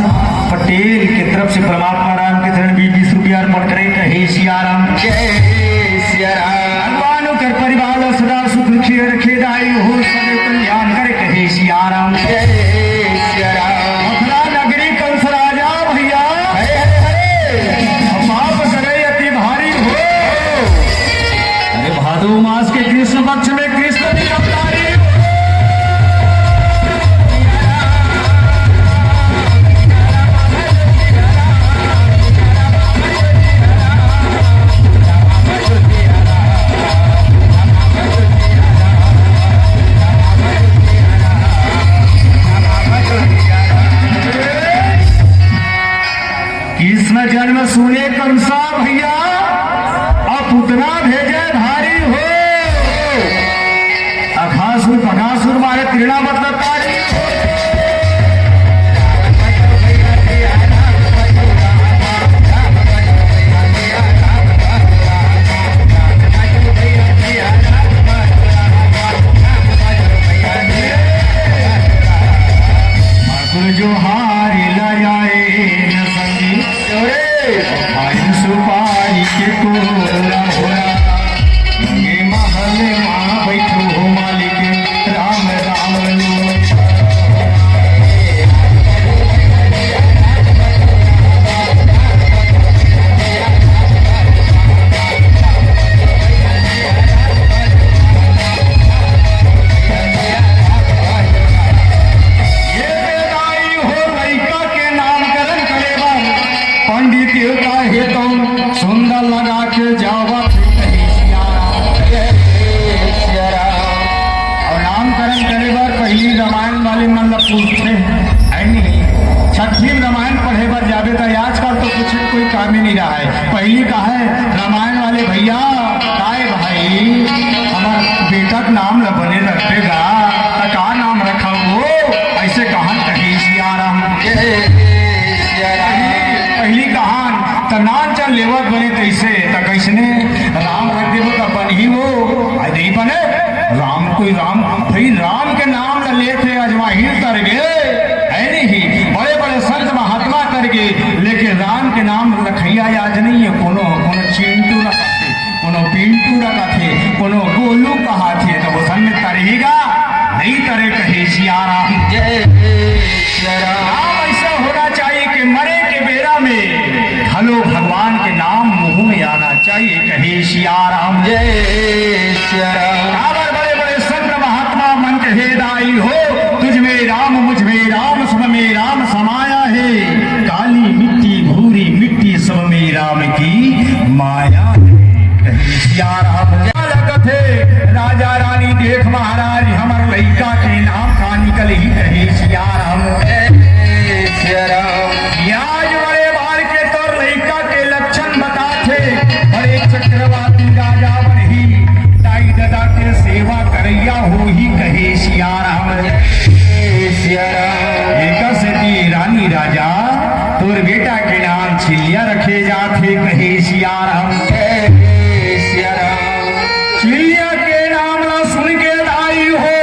पटेल के तरफ से परमात्मा राम के चरण बीस रुपया अर्पण करे, कहे सिया राम। जय सिया राम। भगवान ओकर परिवार ला सदा सुख रखे, रखे दाई हो, सदा कल्याण करे, कहे सिया राम। जय सिया राम। मथुरा नगरी कंस राजा भैया, हरे हरे हरे। पाप करे अति भारी हो। अरे भादो मास के कृष्ण पक्ष में कृष्ण जी अवतारी। कृष्ण जन्म सुने कंसा भैया, अब पुतना भेजे भारी हो। अघासुर बघासुर मारे त्रिणा बदलतारी। ठाकुर जोहार लजाए न संगी, अरे भाई सुपारी के कोरा होला। महल मा बैठो हो मालिक, राम राम लो। रामायण वाले भैया, काय भाई, हमर बेटा के नाम ल बने रखबे गा, त का नाम रखबो? अइसे कहन कहे सियाराम। जय सियाराम। पहिली कहन त नाम चल लेवत बने तइसे, त कइसने राम रख देबो त बनही वो? अइ नहीं बने, राम कोई राम, भाई राम के नाम ल लेथे अजवाहिर तर गे, है नहीं? बड़े बड़े संत महात्मा तर गे, लेकिन राम के नाम रखइया आज नहीं है। कोनो कोनो चिंटू रखथे, कोनो पिंटू रखथे, कोनो गोलू कहाथे, त वो संग तरही गा, नहीं तरे कहे सियाराम। जय सियाराम। राम ऐसा होना चाहिए कि मरे के बेरा में हलो भगवान के नाम मुंह में आना चाहिए, कहे सियाराम। जय सियाराम। काबर बड़े बड़े संत महात्मा मन कहे दाई हो, तुझ में राम, मुझ में राम, सब में राम समाया है। काली मिट्टी, भूरी मिट्टी, सब में राम की माया है। कहे सियाराम। लगथे राजा रानी देख महाराज, हमर लइका के नाम का निकलही, कहे सियाराम। जय सियाराम। आज बड़े बाल के तोर लइका के लक्षण बताथे, बड़े चक्रवर्ती राजा बनही, दाई ददा के सेवा करइया होही, कहे सियाराम। जय सियाराम। एकर सेती रानी राजा तोर बेटा के नाम छिल्लिया रखे जाथे, कहे सियाराम। जय सियाराम। चिल्लिया के नाम ला सुन के दाई हो,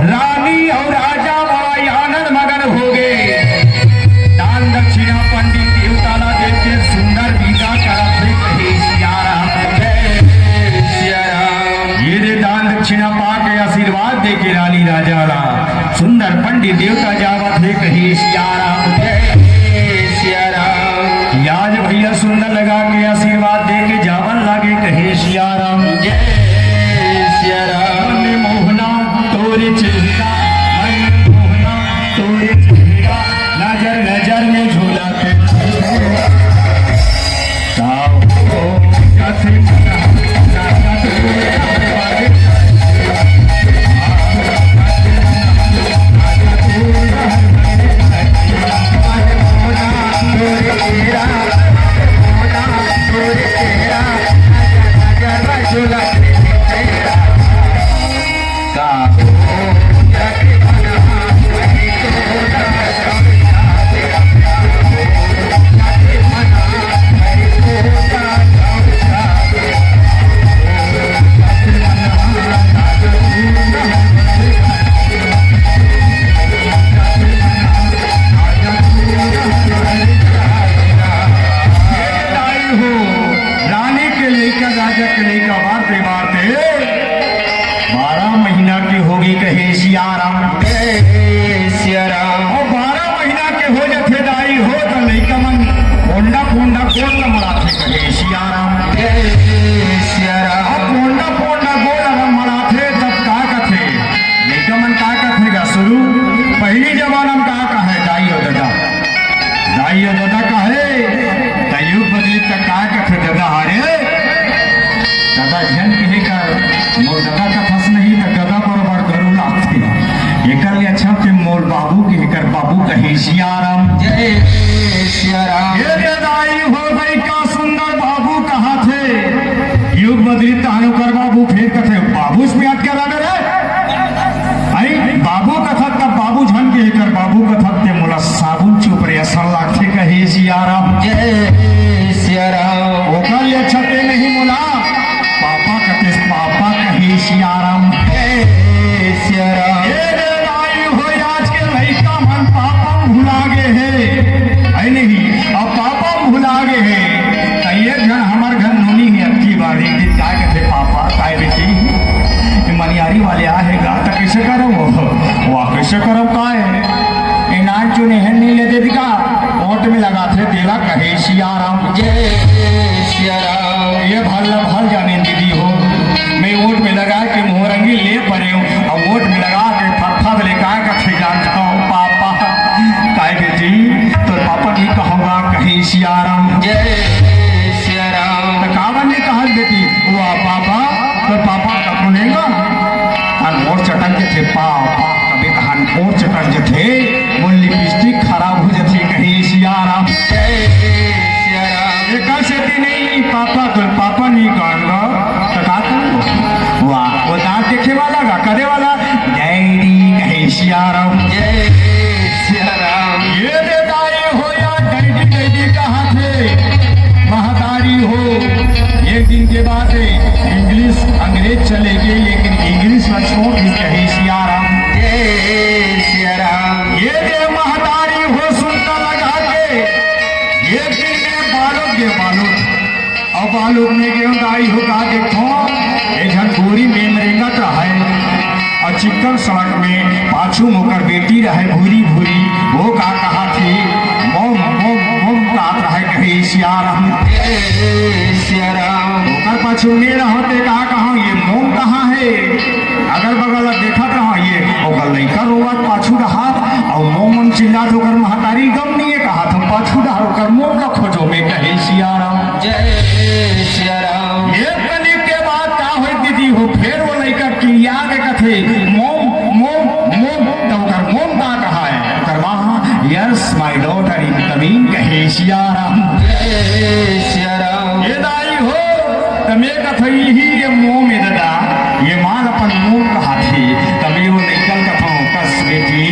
रानी अउ राजा बड़ा आनंद मगन हो गे। दान दक्षिणा पंडित देवता ला दे के सुंदर विदा करत हे, कहे सियाराम। जय सियाराम। ये दे दान दक्षिणा पा के आशीर्वाद दे के रानी राजा ला सुंदर पंडित देवता जावत हे, कहे सियाराम। जय सियाराम। आज भैया सुंदर लगा के आशीर्वाद दे के जावन लागे, कहे सियाराम। जय सियाराम। मन मोहना तोरे चेहरा, मन मोहना तोरे चेहरा, नजर नजर में झूला के। राजा के लइका बारते बारते बारह महीना के होगे, कहे सियाराम। जय सियाराम। अउ बारह महीना के हो जथे दाई हो, त लइका मन पोंडा पोंडा गोड़ ल मड़ाथे, कहे सियाराम। जय सियाराम। अब पोंडा पोंडा गोड़ ल मड़ाथे, तब का कथे? लइका मन का कथे गा? शुरू पहिली जमाना म का कहे दाई हो ददा? दाई हो ददा कहे, त युग बदलिस त का कथे ददा हरे? ददा झन कहे कर, मोर ददा कथस नहीं त गदा बरोबर गरू लागथे। एकर ले अच्छा ते मोर बाबू कहे कर, बाबू कहे सियाराम। जय सियाराम। ये दे दाई हो गई का सुंदर बाबू कहाथे। युग बदलिस तहान ओकर बाबू फेर कथे, बाबू से प्यार करा दे रे। आई, बाबू कथस त बाबू झन कहे कर, बाबू कथस ते मोला साबुन चुप रे असन लागथे, कहे सियाराम। जय सियाराम। ओकर ले अच्छा ते नहीं मोला पापा कथस, पापा कहे सियाराम। जय सियाराम। ए रे दाई हो, आज के लइका मन पापा म भुला गे हे, है नहीं? अब पापा म भुला गे हे। त एक झन हमर घर नोनी हे, अबकी बार एक दिन काय कथे, पापा, काय बेटी, ये मनियारी वाले आहे गा, त कइसे करव? वाह, कइसे करव, काय? ए नान चुने हे, नहीं ले देती का? ओट में लगाथे तेला, कहे सियाराम। जय सियाराम। ये भल भल जाने दीदी हो, मैं ओट में लगा के मोरंगी ले परे हूँ, अब ओट में लगा के फरफर ले काय कथे जानत हव, पापा। काय बेटी, तोर पापा नहीं कहव गा, कहे सियाराम। जय सियाराम। त काबर नहीं कहस बेटी? वाह पापा, तोर पापा कभू नहीं गा। अउ मोर चटक जथे पापा, कभी तहान मोर चटक जथे, मोर लिपस्टिक खराब हो जथे, कहे सियाराम। जय सियाराम। एकर सेती नहीं पापा, तो पापा नहीं कहूँगा, तो का कहूँगा? वाह, वो दांत देखे वाला का, करे वाला, डैडी कहे सियाराम। जय सियाराम। ये दे दाई हो या डैडी, डैडी कहा थे, महतारी हो। एक दिन के बाद इंग्लिश, अंग्रेज चले गए, लेकिन इंग्लिश में छोड़ दी, कहे सियाराम। जय सियाराम। ये दे महतारी हो, सुनता लगा के, एक दिन में बालक के बालक अउ बालक में गेंद आई हो का देखो, एक झन गोरी मेम रेंगत रहय अउ चिक्कन सड़क में पाछू म ओकर बेटी रहय भूरी भूरी, वो का कहा थी, मोम मोम मोम कहत रहय, कहे सियाराम। ए सियाराम। ओकर पाछू में रहते का कहा, ये मोम कहाँ है? अगल बगल देखत रहा, ये ओकर लइका रोवत पाछू डहार, अउ मोम मोम चिल्लात, ओकर महतारी गम नहीं है, कहा थम पाछू डहार ओकर मोम ला खोजो में, कहे सियाराम। जय सियाराम। एक कनिक के बाद का होई दीदी हो, फेर वो लइका किरिया के कथे, मोम मोम मोम, त ओकर मोम का कहा है? ओकर माँ, यस माय डॉटर इनकमिंग, कहे सियाराम। जय सियाराम। ये दाई हो, त मैं कथो इही ये मोम ए ददा, ये माल अपन मोम कहाथे, तब ये वो लइका ल कथो, कस बेटी,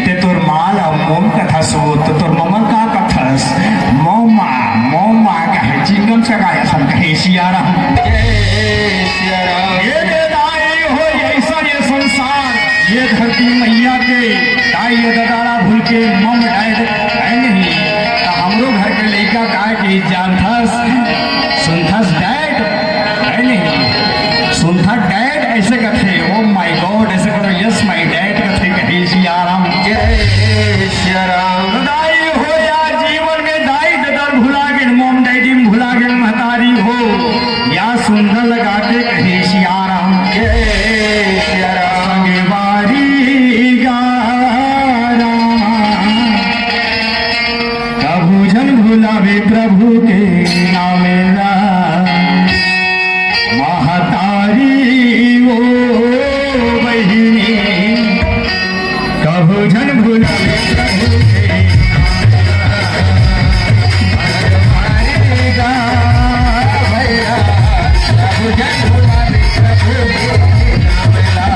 ते तोर माल अब मोम कथस हो, त तोर ममल का कथस? मोमा, मोमा कहे, चिंगम सगाय असन कहे सियाराम। जय सियाराम। ये दे दाई हो, ये ऐसा ये संसार, ये धरती मैया के, दाई ये ददारा भूल के मम डैड है नहीं, त हमरो घर के लइका काय के जानथस, सुनथस डैड, है नहीं? सुनथा डैड ऐसे कथे, ओ माय गॉड ऐसे करो, यस माय डैड कथे, कहे सियाराम। जय सियाराम। दाई हो या जीवन में दाई ददा ल भुला गेन, मोम डैडी ल भुला गेन, महतारी हो या सुंदर लगा के कहे सियाराम। जय सियाराम। संगवारी गारा कभू झन भुलावे प्रभु के नाम ला। महतारी ओ बहिनी, कभू झन भुलावे प्रभु के नाम ला। महतारी गा भैया, कभू झन भुलावे प्रभु के नाम ला।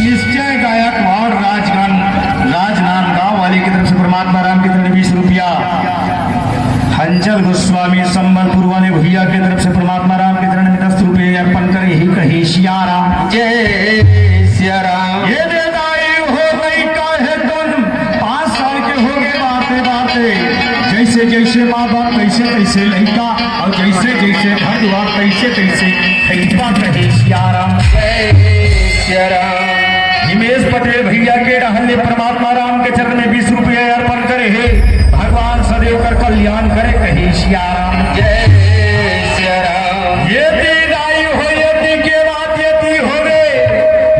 निश्चय गायकवाड़ राजगण, राजनांदगांव वाले की तरफ से परमात्मा राम की तरफ से बीस रुपया, हंजल गोस्वामी संबलपुर वाले भैया की तरफ से परमात्मा राम की तरफ से दस रुपये अर्पण करे, ही कहे सियाराम। जय सियाराम। ये दे दाई हो गई काहे तुम पाँच साल के हो गए बाते बाते, जैसे जैसे माँ बाप, तैसे तैसे लइका, अउ जैसे जैसे घर दुआर, तैसे तैसे लइका, कहे सियाराम। जय सियाराम। हिमेश पटेल भैया के डहर ले परमात्मा राम के चरण में बीस रुपये अर्पण करे हे। भगवान सदैव कर कल्याण करे, कहे सियाराम। जय सियाराम। ये तीन आयु हो, ये तीन के बाद ये तीन हो गए।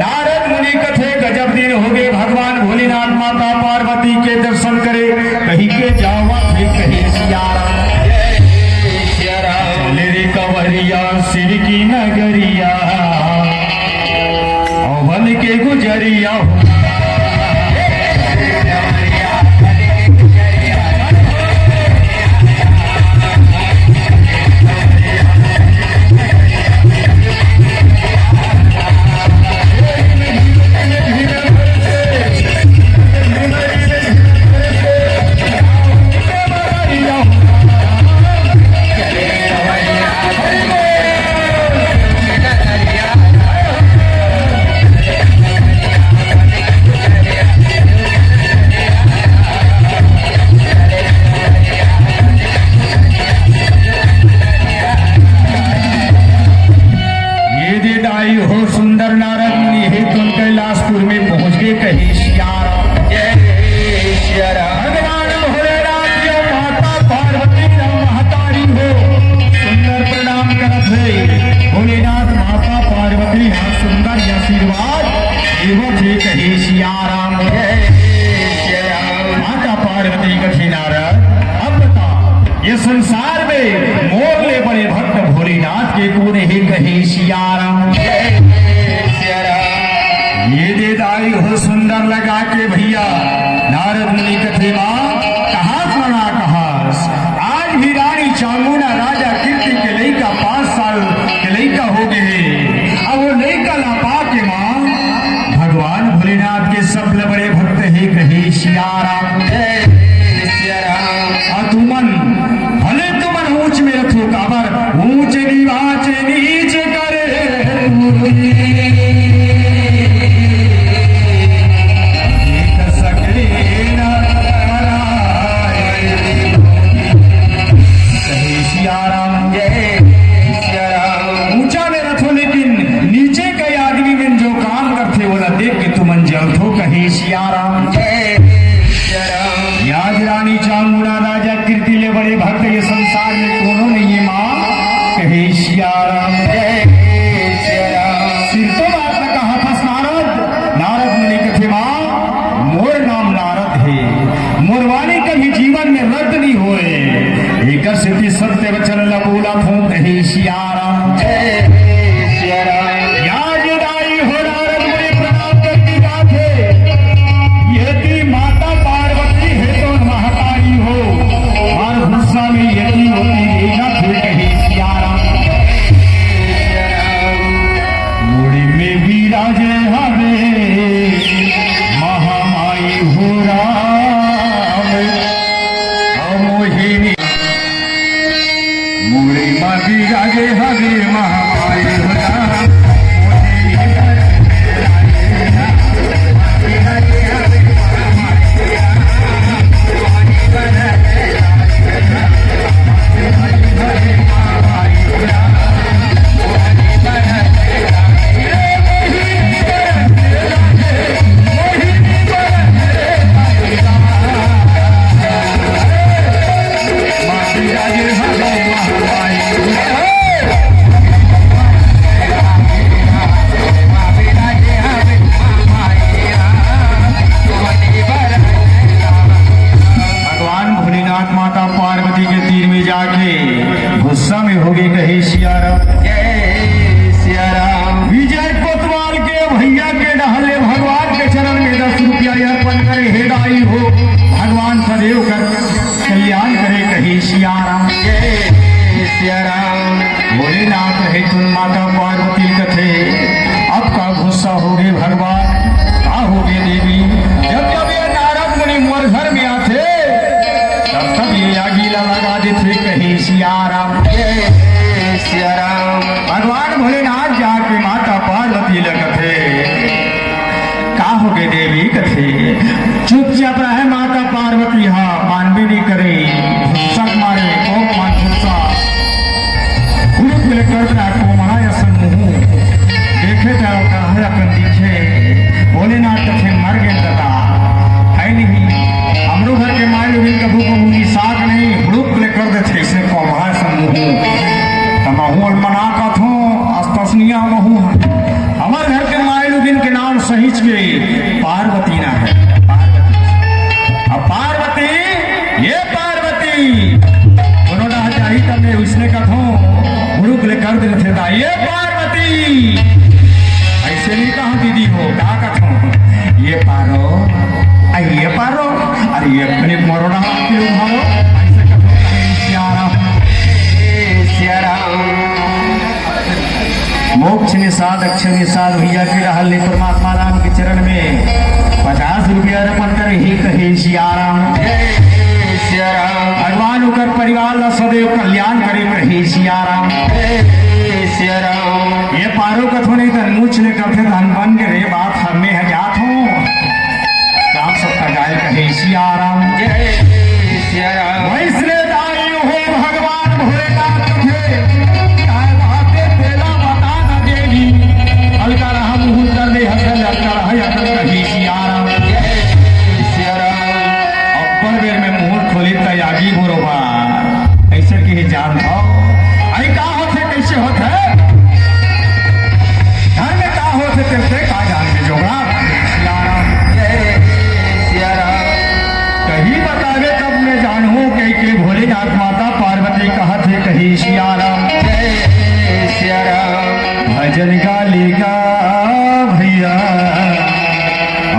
नारद मुनि कथे गजब दिन हो गए, भगवान भोलेनाथ माता पार्वती के दर्शन करे, कही के जावा थे, कहे सियाराम। जय सियाराम। ले रे कंवरिया शिव की नगरिया, अवन के गुजरिया। बिलासपुर में पहुंच के कहे सिया राम। जय सिया राम। भगवान भोलेनाथ या माता पार्वती या महतारी हो, सुंदर प्रणाम करत हे। भोलेनाथ माता पार्वती हा सुंदर आशीर्वाद देवत हे कहे सिया राम। जय सिया राम। माता पार्वती कथे नारद, अब बता, ये संसार में मोर ले बड़े भक्त भोलेनाथ के कोन हे कहे सिया राम। जय सिया राम। ये दे दाई हो सुंदर लगा के भैया। नारद मुनि कथे माँ, कहाँ खड़ा कहास? आज भी रानी चामुंडा राजा कीर्ति के लइका पाँच साल के लइका हो गए हे। अब वो लइका ला पा के माँ भगवान भोलेनाथ के सबले बड़े भक्त हे कहे सिया राम। जय सिया राम। अउ तुमन, भले तुमन ऊंच में रथो काबर, ऊंच निवाच नीच करे तुमन। एक सके न कराए। कहे सिया राम। जय सिया राम। ऊंचा में रथो लेकिन नीचे के आदमी मन जो काम करथे, ओला देख के तुमन जलथो, कहे सिया राम। जय सिया राम। आज रानी चामुंडा राजा कीर्ति ले बड़े भक्त ये संसार में कोनो नइ हे माँ, कहे सिया राम। जय सिया राम। सिर तो बात न कहा फस नारद, नारद मुनि कथे माँ, मोर नाम नारद हे, मोर वाणी कभी जीवन में रद्द नइ होए। एकर सेती सत्य वचन ल बोलत हूँ, कहे सिया राम। जय सिया राम। या जे दाई हो नारद मुनि प्रणाम करके जाथे, यदि माता पार्वती हे तो महतारी हो, अउ गुस्सा में यदि होती ले जाथे, कहे सिया राम। मुड़ी में विराजे हवे महामाई हो राम, अउ मोहिनी। मुड़ी मा विराजे हवे महामाई हो राम, मोहिनी। भगवान भोलेनाथ माता पार्वती के तीर में जाके गुस्सा में होगे, कहे सिया राम। जय सिया राम। विजय कोतवाल के भैया के डहले भगवान के चरण में दस रुपया अर्पण करे, हे दाई हो, भगवान सदैव कर कल्याण करे, कहे सिया राम। जय सिया राम। भोलेनाथ हे तुन माता पार्वती कथे, अब का गुस्सा होगे भगवान, का होगे देवी? जब जब ये नारद मुनि मोर घर में आथे, तब तब ये आगी ला लगा देथे, कहे सिया राम। जय सिया राम। भगवान भोलेनाथ जाके माता पार्वती ल कथे, का होगे देवी? कथे, चुपचाप रहे माता पार्वती हा, मानबे नइ करे, गुस्सा मारे, कोप मा गुस्सा। हुड़ुक ले करत रहा कोमड़ा असन मुहूं। देखे त काहे अकन दिखे। भोलेनाथ कथे मर गे ददा। हे नहीं। हमरो घर के माई लोगिन कभू कभू निसाक नहीं, हुड़ुक ले कर देथे अइसने कोमड़ा असन मुहूं। त महूं ल मना कथों, अस तसनिया महूं हा। हमर घर के माई लोगिन के नाम सहीच के पार्वती ना हे। पार्वती। अब पार्वती, ये पार्वती, कोनो डहर जाही त मैं अइसने कथों, हुड़ुक ले कर देथे दा, ये पार्वती। अइसे नइ कहा दीदी हो, का कथों? ये पारो, अ ये पारो, अरे ये अपने मरोड़ा के उभारो, अइसे कथों, कहे सिया राम। मोक्ष निषाद, अक्षर निषाद भैया के रहल ले परमात्मा राम के चरण में पचास रुपया अर्पण करे, हे कहे सिया राम। जय सिया राम। भगवान ओकर परिवार ला सदैव कल्याण करे, कहे सिया राम। जय सिया राम। ये पारो कथो नहीं तन मुछ ले करथे धन बन के रे बात हमें है जात हो। राम सत्ता गाय कहे सिया राम। जय सिया राम। वैष्णव दाई हो भगवान भोलेनाथ के, काय बातें तेला बता न देगी। हल्का रहा मुहूर्त कर दे, हल्का लड़का रहा। भाई, अकन कही सियाराम। जय सियाराम। अब्बड़ बेर में मुहूं ल खोली त आगी बरोबर। अइसे कही जान भाव। अई का होथे, कइसे होथे? घर में का होथे, तेल से का जान के जोगड़ा। सियाराम। जय सियाराम। कही बतावे तब मैं जानहूं, कहिके भोलेनाथ माता पार्वती कहत हे कही सियाराम। जय सियाराम। भजन गाली गा भैया,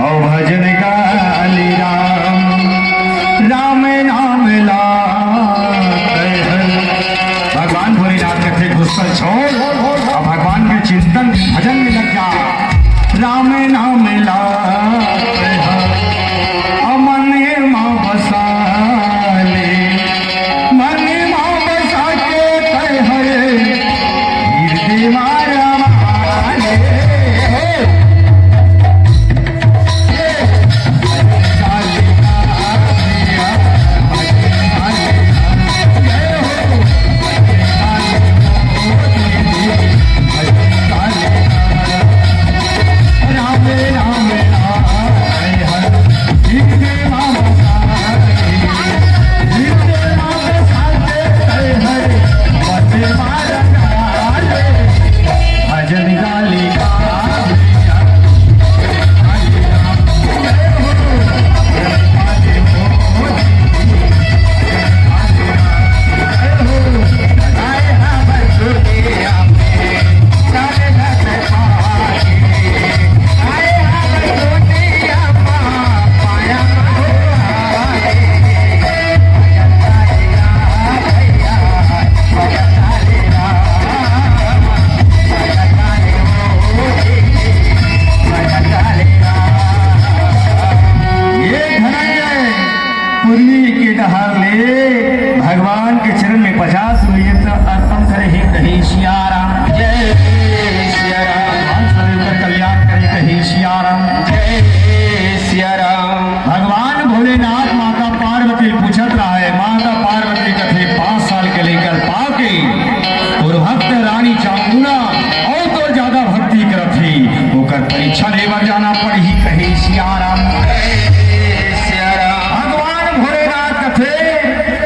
अउ भजन गाली राम, राम नाम ला। भगवान भोलेनाथ कथे गुस्सा छोड़, अउ भगवान के चिंतन भजन में लग जा। राम नाम ला, अउ मन मा बसा ले, मन मा बसा के तैं हरे, हृदय मा रमा ले। ये धनंजय पूर्वी के डहर ले भगवान के चरण में पचास रुपये अर्पण करे हे, कहे सियाराम। जय सियाराम। भगवान सदैव का कल्याण करे, कहे सियाराम। जय सियाराम। भगवान भोलेनाथ माता पार्वती पूछत रहा है, माता पार्वती कथे पाँच साल के लेकर पाके और भक्त रानी चामुंडा अउ तो ज्यादा भक्ति करत ही, ओकर परीक्षा ले बर जाना पड़ही, कहे सियाराम। जय सियाराम। भगवान भोलेनाथ कथे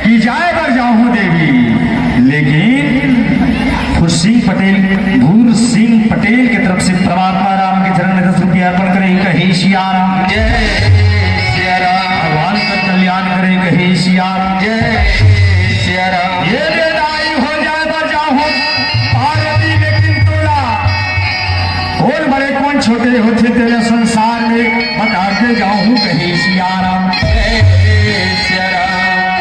कि जाए बर जाहूं देवी, लेकिन फुरसिंह पटेल, भूर सिंह पटेल के तरफ से परमात्मा राम के चरण में दस रुपया अर्पण करे, कहे सियाराम। जय सियाराम। भगवान का कल्याण करे, कहे सियाराम। जय सियाराम। ये बेदाई हो जाए बर जाहूं पार्वती, लेकिन तोला कोन बड़े कोन छोटे होथे तेला संसार में बताते जाहूं, कहे सियाराम। जय सियाराम।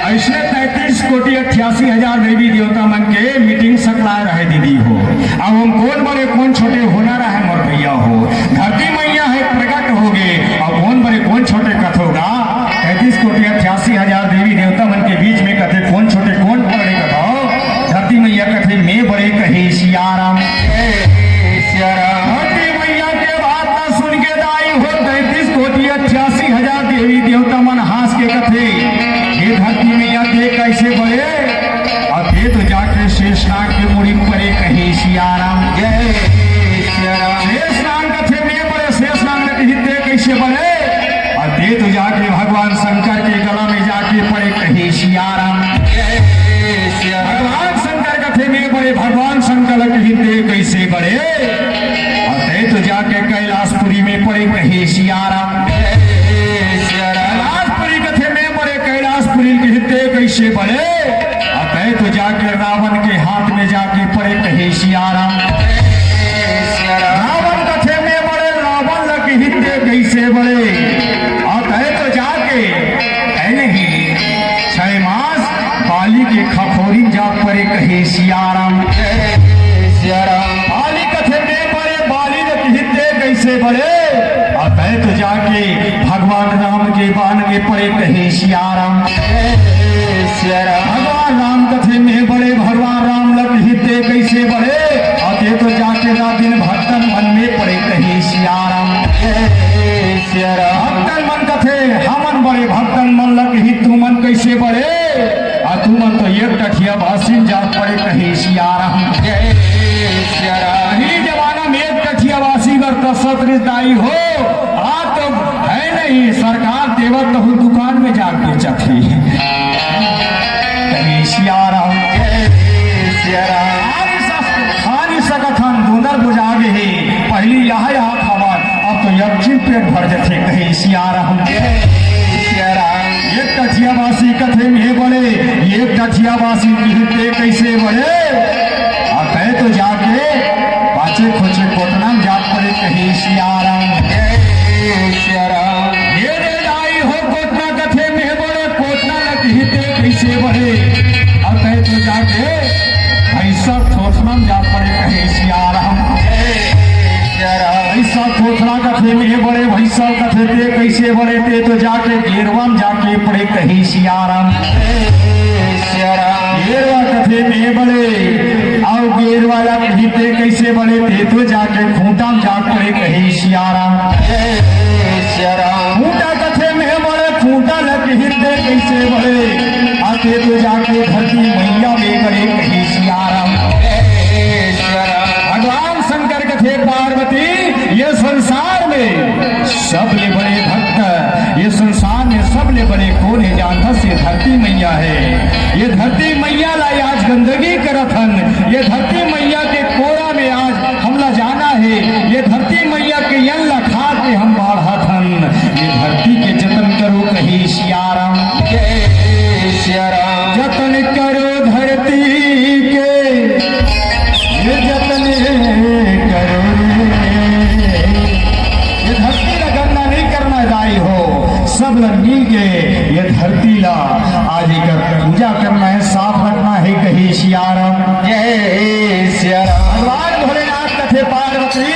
अइसने तैंतीस कोटि अट्ठासी हजार देवी देवता मन के मीटिंग सकलाय रहे दीदी हो। अब हम कोन बड़े कोन छोटे होना रहे मोर भैया हो। धरती मैया हे प्रकट होगे, अब कोन बड़े कोन छोटे कथो गा। तैंतीस कोटि अट्ठासी हजार देवी देवता मन के बीच में कथे कोन छोटे कोन बड़े कथो। धरती मैया कथे मैं बड़े, कहे सियाराम। जय सियाराम। धरती मैया के बात ला सुन के दाई हो तैंतीस कोटि अट्ठासी हजार देवी देवता मन हांस के कथे, हे धरती मैया, तैं कइसे बड़े? अउ तैं तो जाके शेषनाग के मुड़ी परे, कहे सियाराम। जय सियाराम। शेषनाग कथे मैं बड़े, शेषनाग ने कही तैं कइसे बड़े? अउ तैं तो जाके भगवान शंकर के गला में जाके परे, कहे सियाराम। जय सियाराम। भगवान शंकर कथे मैं बड़े, भगवान शंकर कही तैं कइसे बड़े? अउ तैं तो जाके कैलाशपुरी में परे, कहे सियाराम। जय सियाराम। कैलाशपुरी कथे मैं बड़े, कैलाशपुरी कही तैं कइसे बड़े? अउ तैं तो जाके रावण के हाथ में जाके परे, कहे सियाराम। जय सियाराम। रावण कथे मैं बड़े, रावण ला कही तैं कइसे बड़े? अउ तैं तो जाके, ऐ नहीं, छह मास बाली के खखोरी जा परे, कहे सियाराम। जय सियाराम। बाली कथे मैं बड़े, बाली ला कही तैं कइसे बड़े? अउ तैं तो जाके भगवान राम के बान में परे, कहे सियाराम। जय सियाराम। भगवान राम कथे मैं बड़े, भगवान राम ला कही तैं कइसे बड़े? अउ तैं तो जाके रात दिन भक्तन मन में परे, कहे सियाराम। जय सियाराम। भक्तन मन कथे हमन बड़े, भक्तन मन ला कही तुमन कइसे बड़े? अउ तुमन तो एक टठिया वासी जा परे, कहे सियाराम। जय सियाराम। पहिली जमाना में एक टठिया वासी बर दस सत रिश्तेदारी हो, भर जथे कहे सियाराम। जय सियाराम। एक कठियावासी कथे में बड़े, एक कठियावासी किहिते कैसे बड़े? अतः तो जाके पाछे खोचे कोटना में जात पड़े कहे सियाराम। जय सियाराम। ये रे दाई हो कोटना कथे में बड़े, कोटना ल किहिते कैसे बड़े? अतः तो जाके भैंसा खोटना में जात पड़े कहे सियाराम। जय सियाराम। भैंसा खोटना कथे में बड़े, भैंसा कथे ते कैसे बड़े? ते तो जाके गेरवा में जाके पड़े कहे सियाराम। जय सियाराम। गेरवा कथे में बड़े, अउ गेरवा ला किहिते कैसे बड़े? ते तो जाके खूंटा में जा पड़े कहे सियाराम। जय सियाराम। खूंटा कथे में बड़े, खूंटा ला किहिते कैसे बड़े? अउ ते तो जाके धरती मैया में पड़े कहे सियाराम। जय सियाराम। भगवान शंकर कथे पार्वती, ये संसार में सबले बड़े भक्त, ये संसार में सबले बड़े कोन हे जानथस? ये धरती मैया हे। ये धरती मैया ला आज गंदगी करत हन, ये धरती मैया के कोरा में आज हमला जाना हे, ये धरती मैया के अन्न ला खा के हम बाढ़त हन। ये धरती के जतन करो कहे सियाराम। जय सियाराम। जतन करो धरती के, ये जतन करो रे। ये धरती ला गंदा नहीं करना हे दाई हो, सब ला मिल के ये धरती ला आज एकर पूजा करना हे, साफ रखना हे कहे सियाराम। जय सियाराम। भगवान भोलेनाथ कथे पार्वती,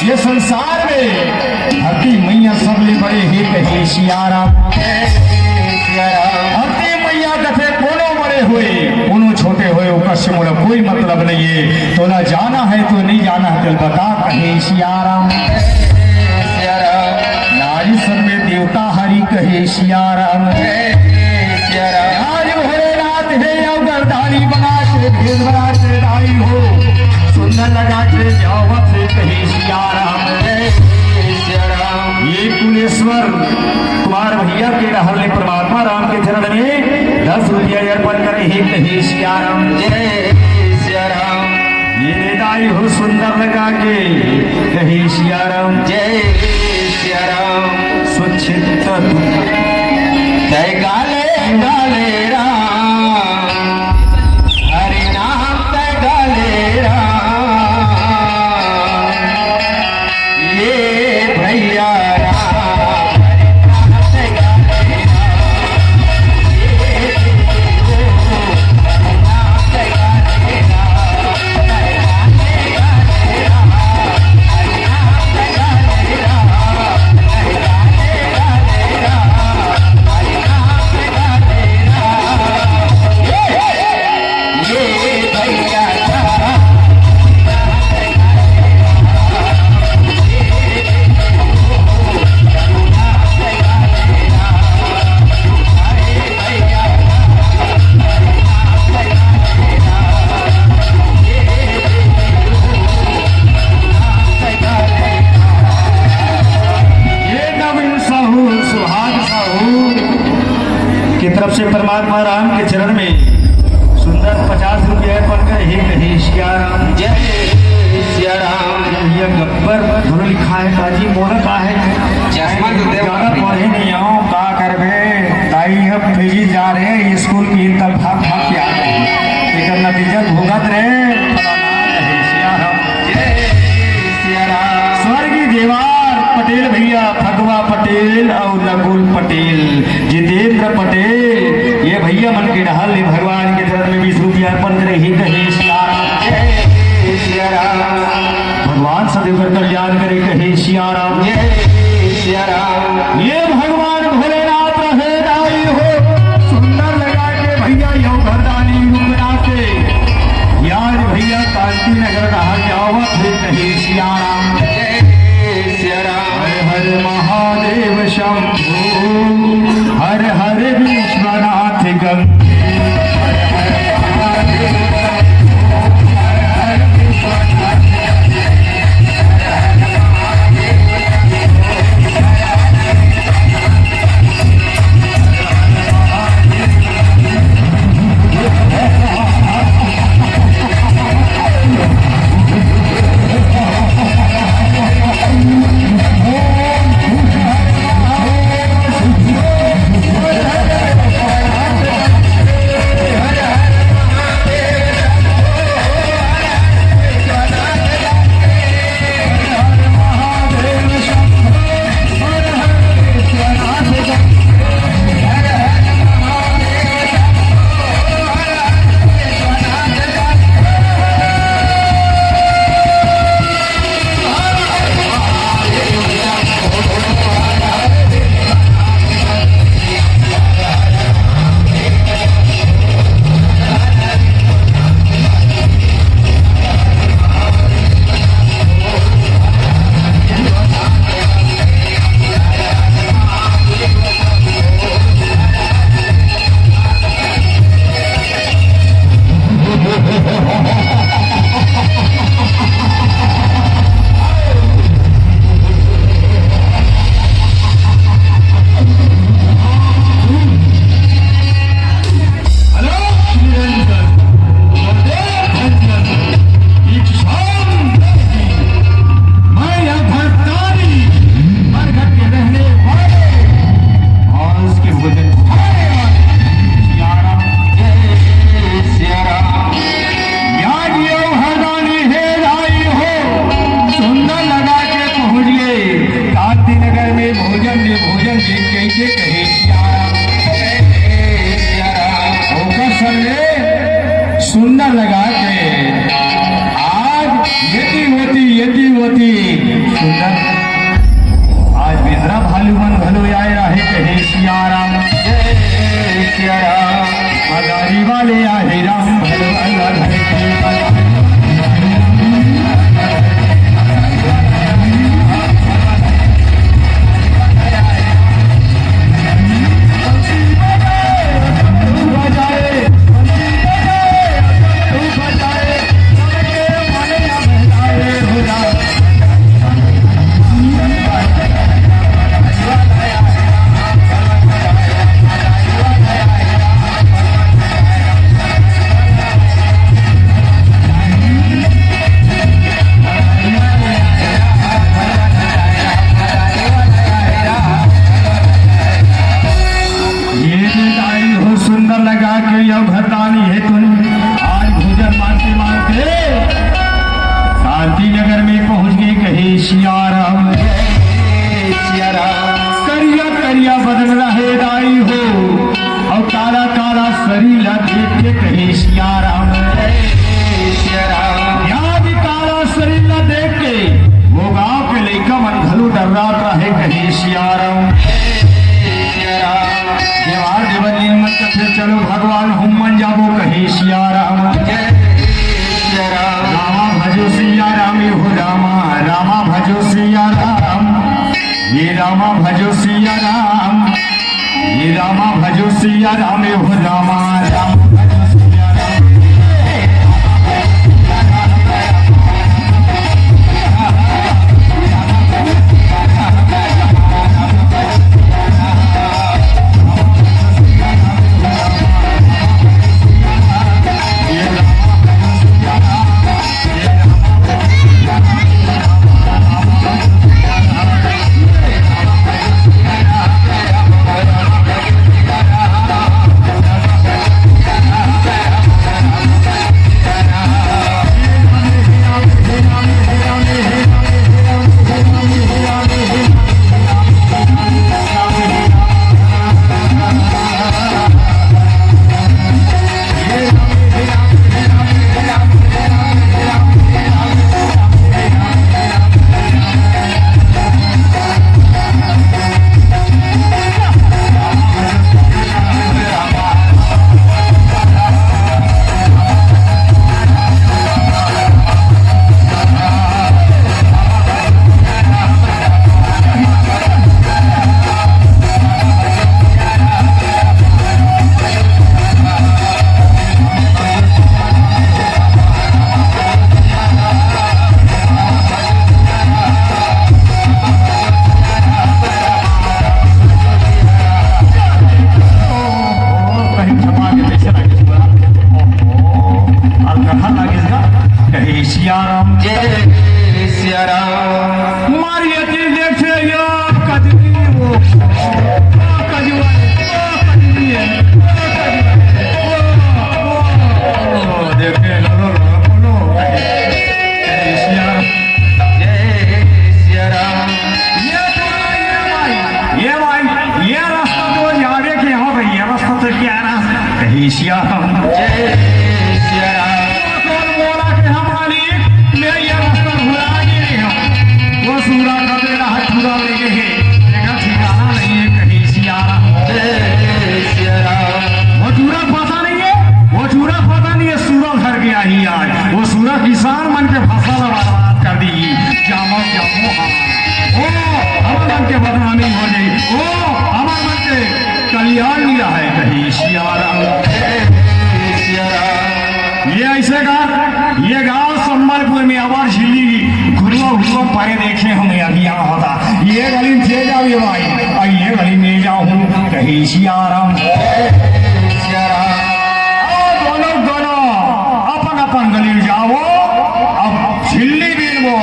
ये संसार में धरती मैया सबले बड़े हे कहे सियाराम। जय सियाराम। धरती मैया कथे कोनो बड़े होय, कोनो छोटे होय, ओकर से मोला कोई मतलब नहीं हे। तोला जाना हे तो नहीं जाना हे, तेला बता कहे सियाराम। जय सियाराम। नारी समेत देवता हरि कहे सियाराम। जय सियाराम। आज भोलेनाथ हे अउ गरदारी बना के भेद बना के दाई हो, सुंदर लगा के जावत हे कहे सियाराम। जय सियाराम। ये कुलेश्वर कुमार भैया के डहर ले परमात्मा राम के चरण में दस रुपया अर्पण करे हे कहे सियाराम। जय सियाराम। ये रे दाई हो सुंदर लगा के कहे सियाराम। जय सियाराम। सुचित तय गाले गाले राम, हरि नाम तय गाले राम। ये भैया राम, हरि नाम तय गाले राम। ये नवीन साहू, सुहाग साहू की तरफ से परमात्मा राम के चरण में सुंदर पचास रुपया अर्पण करे हे कहे सियाराम। जय सियाराम। ये गब्बर धुन लिखा है काजी, मोर का है? चश्मा तो दे। ज्यादा पढ़े नहीं आऊँ, का करबे? दाई अब पीजी जा रहे, स्कूल की तनख्वाह खा के आ रहे। एकर नतीजा भुगत रहे। जय सियाराम। स्वर्गीय देवार पटेल भैया, फगवा पटेल अउ नकुल पटेल, जितेंद्र पटेल, ये भैया मन के डहर ले भगवान के चरण में बीस रुपया अर्पण करे हे कहे सियाराम। जय सियाराम। भगवान सदैव कर कल्याण करे कहे सियाराम। जय सियाराम। ये भगवान भोलेनाथ रहे दाई हो, सुंदर लगा के भैया यो घरदानी रुकना के। यार भैया कांति नगर कहा जावत हे कहे सियाराम। जय सियाराम। हर हर महादेव शंभो, हर हर विश्वनाथ गंगे। करिया बदन रहे दाई हो, अउ काला काला शरीर ला देख के कहे सिया राम। जय सिया राम। या भी काला शरीर ला देख के वो गांव के लइका मन घलो डर्रात रहे, कहे सिया राम। जय सिया राम। देवार देवत लीन मन कथे, चलो भगवान हम मन जाबो, कहे सिया राम। जय सिया राम। रामा भजो सिया राम, ये हो रामा, रामा भजो सिया राम। ये रामा भजो सिया राम, ये रामा भजो सिया राम, ये हो रामा, रामा भजो सिया राम। कहीं छपा के पीछे लगे सुआ। ओहो, और कहाँ लगे इसका? कहीं सिया राम। जय सिया राम। मारिया दिल देखे या कजरी वो। ओ कजवा, ओ कजरी है, ओ कजवा, ओ, ओ, ओ, देखे, लो, लो, लो, लो। जय सिया राम। जय सिया राम। ये तो, ये भाई, ये भाई, ये रास्ता तो जाने के हो भाई, ये रास्ता तो क्या रास्ता? जय सिया राम। जय सिया राम। वो कौन बोला कि हम मालिक, मैं ये रास्ता भुला गए हैं। वो सूरा का बेटा है, पूरा लेके है, लेकिन ठिकाना नहीं है कहीं सिया राम। जय सिया राम। वो सूरा पता नहीं है, वो सूरा पता नहीं है, सूरा घर गया ही आज। वो सूरा किसान मन के फसल बर्बाद कर दी। जामो, जामो, हाँ। ओ, हमर मन के बदनामी हो जाई। ओ, हमर मन के कल्याण नहीं रहे कहीं सिया राम। सिया राम। ये ऐसे का, ये गांव संबलपुर में आवार झिल्ली घुरुआ घुरुआ परे देखे हम अभी यहाँ होता। ये गली में जे जाओ ये भाई, और ये गली में जाओ हूँ कहीं सिया राम। सिया राम। ओ दोनों, दोनों अपन अपन गली में जाओ, अब झिल्ली बीनबो,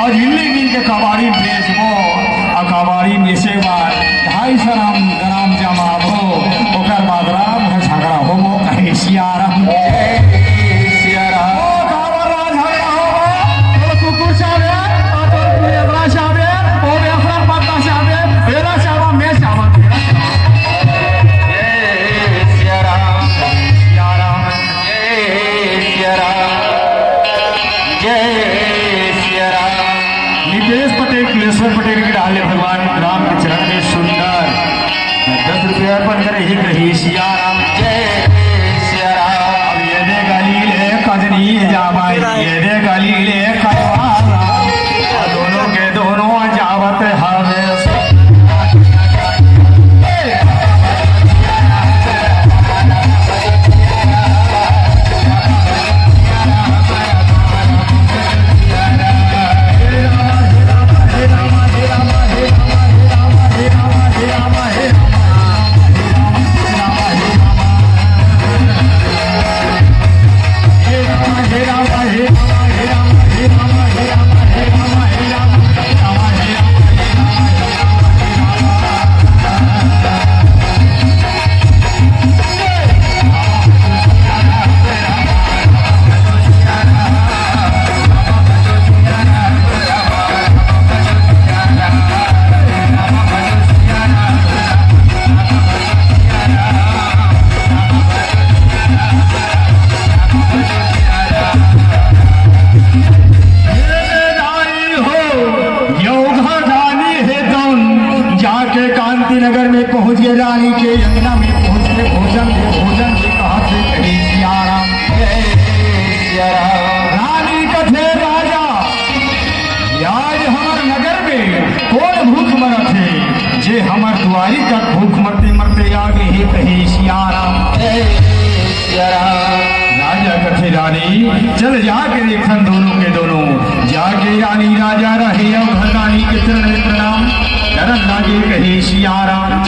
और झिल्ली बीन के कबाड़ी में बेचबो, और कबाड़ी में से बार ढाई सौ राम ग्राम जमाबो, ओकर बाद राम घर झगड़ा होबो, कहीं सिया राम। सिया राम। ओ काबर राम झगड़ा होबो? ओ कुकुर चाबे, ओ तोर कुलेबरा चाबे, ओ बेफरन पत्ता चाबे, बेरा चाबा, मैं चाबा, तेरा चाबा। जय सिया राम। सिया राम। जय सिया राम। जय सिया राम। नितेश पटेल, कुलेश्वर पटेल के डाले भगवान राम के चरण में सुंदर दस रुपया अर्पण करे, ही कही सिया राम। जय सिया राम। शांति नगर में पहुंच गे, रानी के अंगना में पहुंच के भोजन दे, भोजन दे, कहा थे कहे सिया राम। रानी कथे राजा, आज हमर नगर में कोन भूख मरत हे, जे हमर दुआरी तक भूख मरते मरते आ गे हे कहे सिया राम। राजा कथे रानी, चल जाके देखन दोनों के दोनों। जाके रानी राजा रहे अवघर रानी के चरण में प्रणाम करन लागे कहे सिया राम।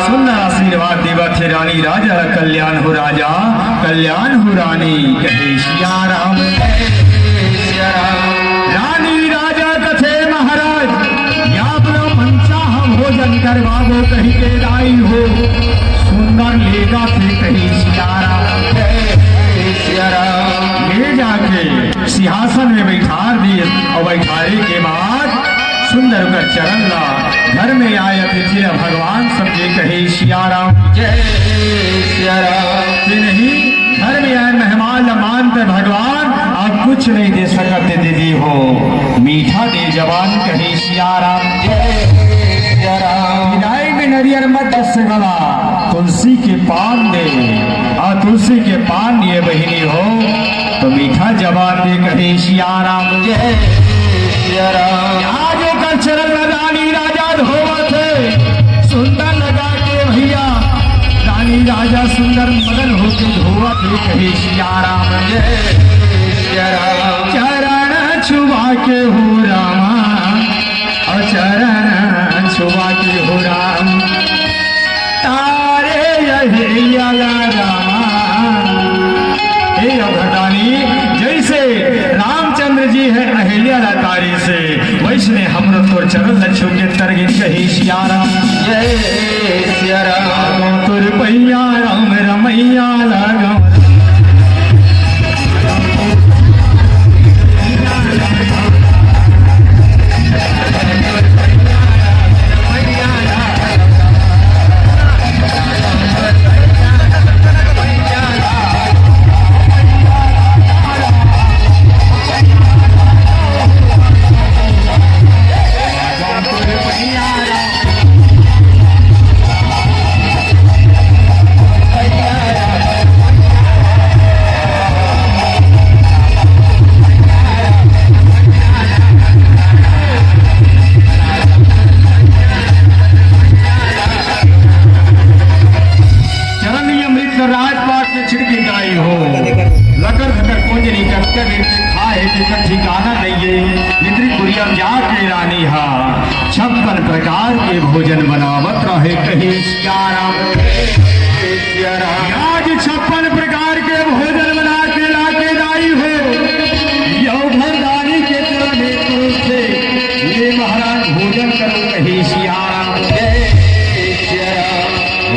सुंदर आशीर्वाद देवत हे रानी राजा, कल्याण हो राजा, कल्याण हो रानी कहे सिया राम। रानी राजा कथे महाराज, या अपना मनचाहा भोजन करवाबो कही के दाई हो। सुंदर लेगा थे कहे सिया राम। ले जाके सिंहासन में बैठार दिए और बैठारे के बाद सुंदर का चरण ला घर में आए अतिथि ला भगवान समझे कहे सिया राम। जय सिया राम। कि नहीं, घर में आए मेहमान ला मान पे भगवान आप कुछ नहीं दे सकते दीदी हो, मीठा दे जबान कहे सिया राम। जय सिया राम। विदाई में नरियर मत दे सगला, तुलसी के पान दे, आ तुलसी के पान ये बहिनी हो, तो मीठा जबान दे कहे सिया राम। जय सिया राम। आज ओकर चरण में रानी राजा धोवत हे, सुंदर लगा के भैया, रानी राजा सुंदर मगन होके धोवत हे कहे सिया राम। जय सिया राम। चरण छुआ के हो रामा, और चरण छुआ के हो राम, तारे अहिल्या ला रामा। हे अवघरदानी, जैसे रामचंद्र जी हे अहिल्या ला तारे से, वैसने हमरो तोर चरण ला छू के तरगिन कहे सिया राम। जय सिया राम। तोर पैया राम रमैया लागो। चरण ही अमृत राजपाट में छिड़की जाई हो। लकर धकर कुंजरी कतका दिन से खा हे, जेकर ठिकाना नइये। भितरी कुरिया में जाके रानी हा छप्पन प्रकार के भोजन बनावत रहे, कहे सिया राम। आज छप्पन प्रकार के भोजन बना के लाके दाई हो, यो अवघरदानी के चरण में परोस दे। ले महाराज भोजन करो, कहे सिया राम। जय सिया राम।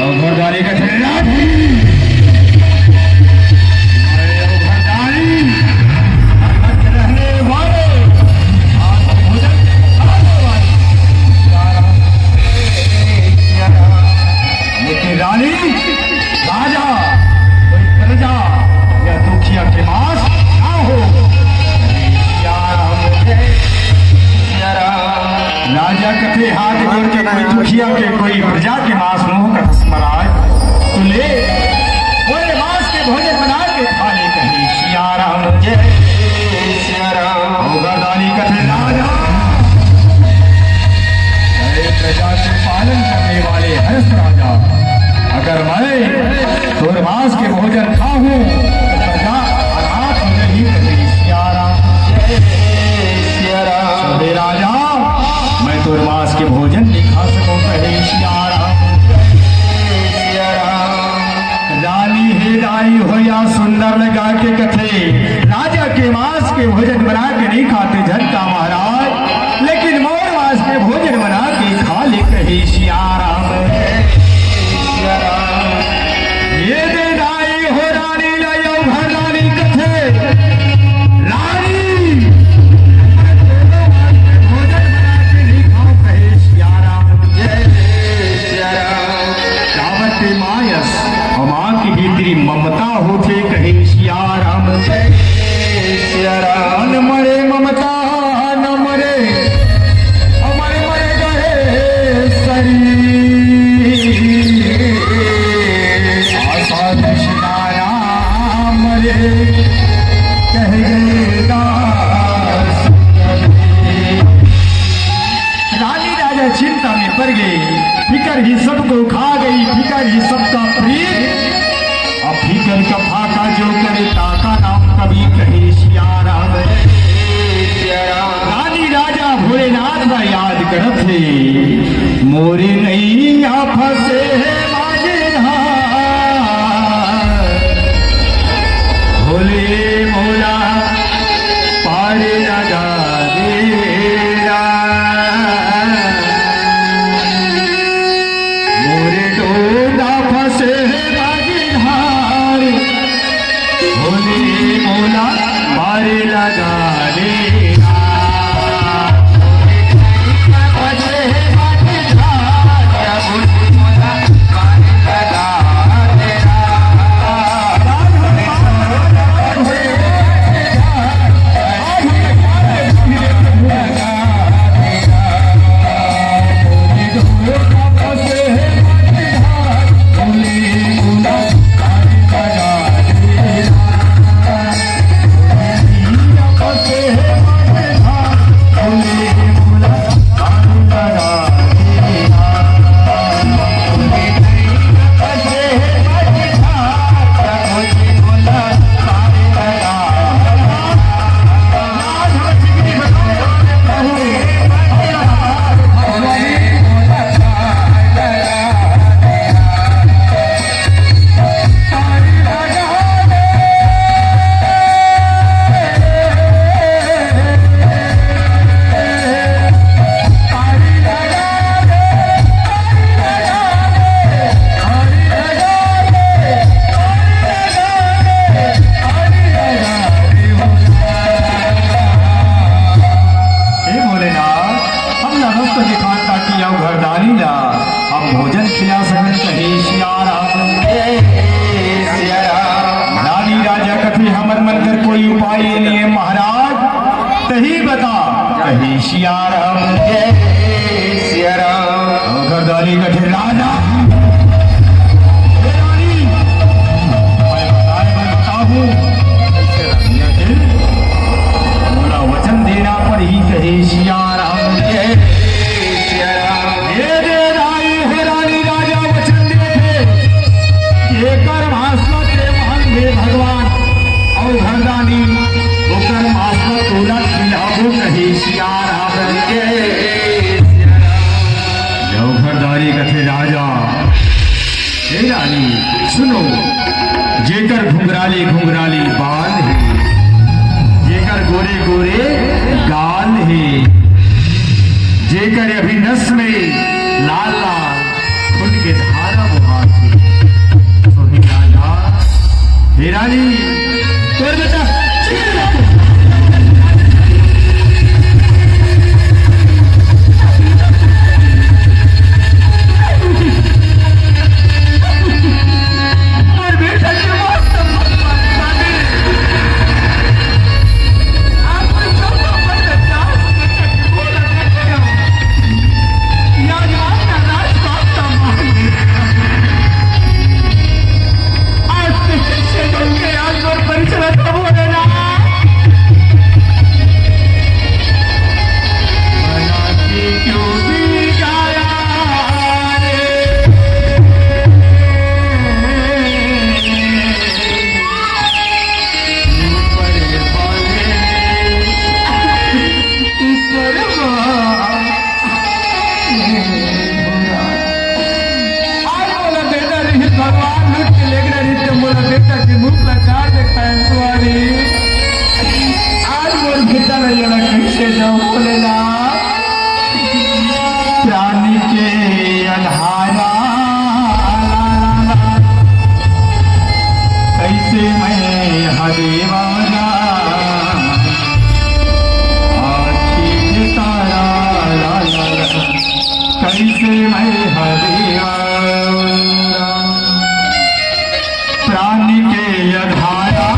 अवघरदानी कथे राधे। अरे अवघरदानी, नरक के रहने वाले, आज भोजन खाने वाले। लेकिन रानी, राजा, कोई प्रजा या दुखिया के मांस ना हो। राजा कथे हाथ जोड़ के कोई दुखिया के, कोई प्रजा के मांस न हो, कथस महाराज। तो ले, ओए मांस के भोजन बना के खा ले, कहे सिया राम। जय सिया राम। अवघरदानी कथे राजा, अरे प्रजा के पालन करने वाले हर्ष राजा, अगर मैं तोर मांस के भोजन खाहूं तो प्रजा अनाथ हो जाही, कहे सिया राम। जय सिया राम। अरे राजा, मैं तोर मांस के भोजन नहीं खा सकूं, कहे सिया राम। रानी हे दाई हो या सुंदर लगा के कथे, राजा के मांस के भोजन बना के नहीं खाते जनता महाराज, लेकिन मोर मांस के भोजन बना के खा ले, कहे सिया राम। ये दे दाई हो रानी ला अवघरदानी कथे, रानी, भोजन बना के नहीं खाओ, कहे सिया राम। जय सिया राम। काबर ते मायस, अमा के भीतरी ममता होथे, कहे सिया राम। जय सिया राम। मन मरे ममता, न चिंता में पड़ गए। फिकर ही सबको खा गई, फिकर ही सबका प्रीत। अब फिकर का फाका जो करे, ताका नाम कभी कहे सिया राम। रानी राजा भोलेनाथ ला याद करत हे। मोरे नैया फंसे हे माझे धाम। भोले मोला पार लगा दे रा। मोरे डोला फंसे हे माझे धाम। भोले मोला पार लगा दे रा। हे भोलेनाथ, हम नमस्त के खान ताकि अउ घरदानी ला हम भोजन खिला सकन, कहे सिया राम। रानी राजा कथे, हमर मन कर कोई उपाय नहीं है महाराज, तही बता, कहे सिया राम। अउ घरदानी कथे, राजा, हे रानी, मैं बताए, मैं बताहूँ, मोला वचन देना पड़ही, कहे सिया राम। हे दे दाई, हे रानी, राजा वचन देथे, जेकर भाषा के मान हे भगवान अउ घरदानी, ओकर भाषा तोला खिलाबो, कहे सिया राम। अउ घरदानी कथे, राजा, हे रानी, सुनो, जेकर घुंघराले घुंघराले बाल हे, जेकर गोरे गोरे गाल हे, जेकर अभी नस में लाल लाल खून के धारा बोहात हे, तो हे राजा, हे रानी, तोर बेटा आज मोला बेटा रहिस, भगवान लूट के लेगना रहिस, ते मोला बेटा के मुख ला काट दे, पैसवारी। आज मोर बेटा ला लेना कैसे जाऊं, भोलेनाथ? प्राणी के अधारा, कैसे मैं हदेवारा, आखिर तारा, कैसे मैं हरिया प्राण के अधारा।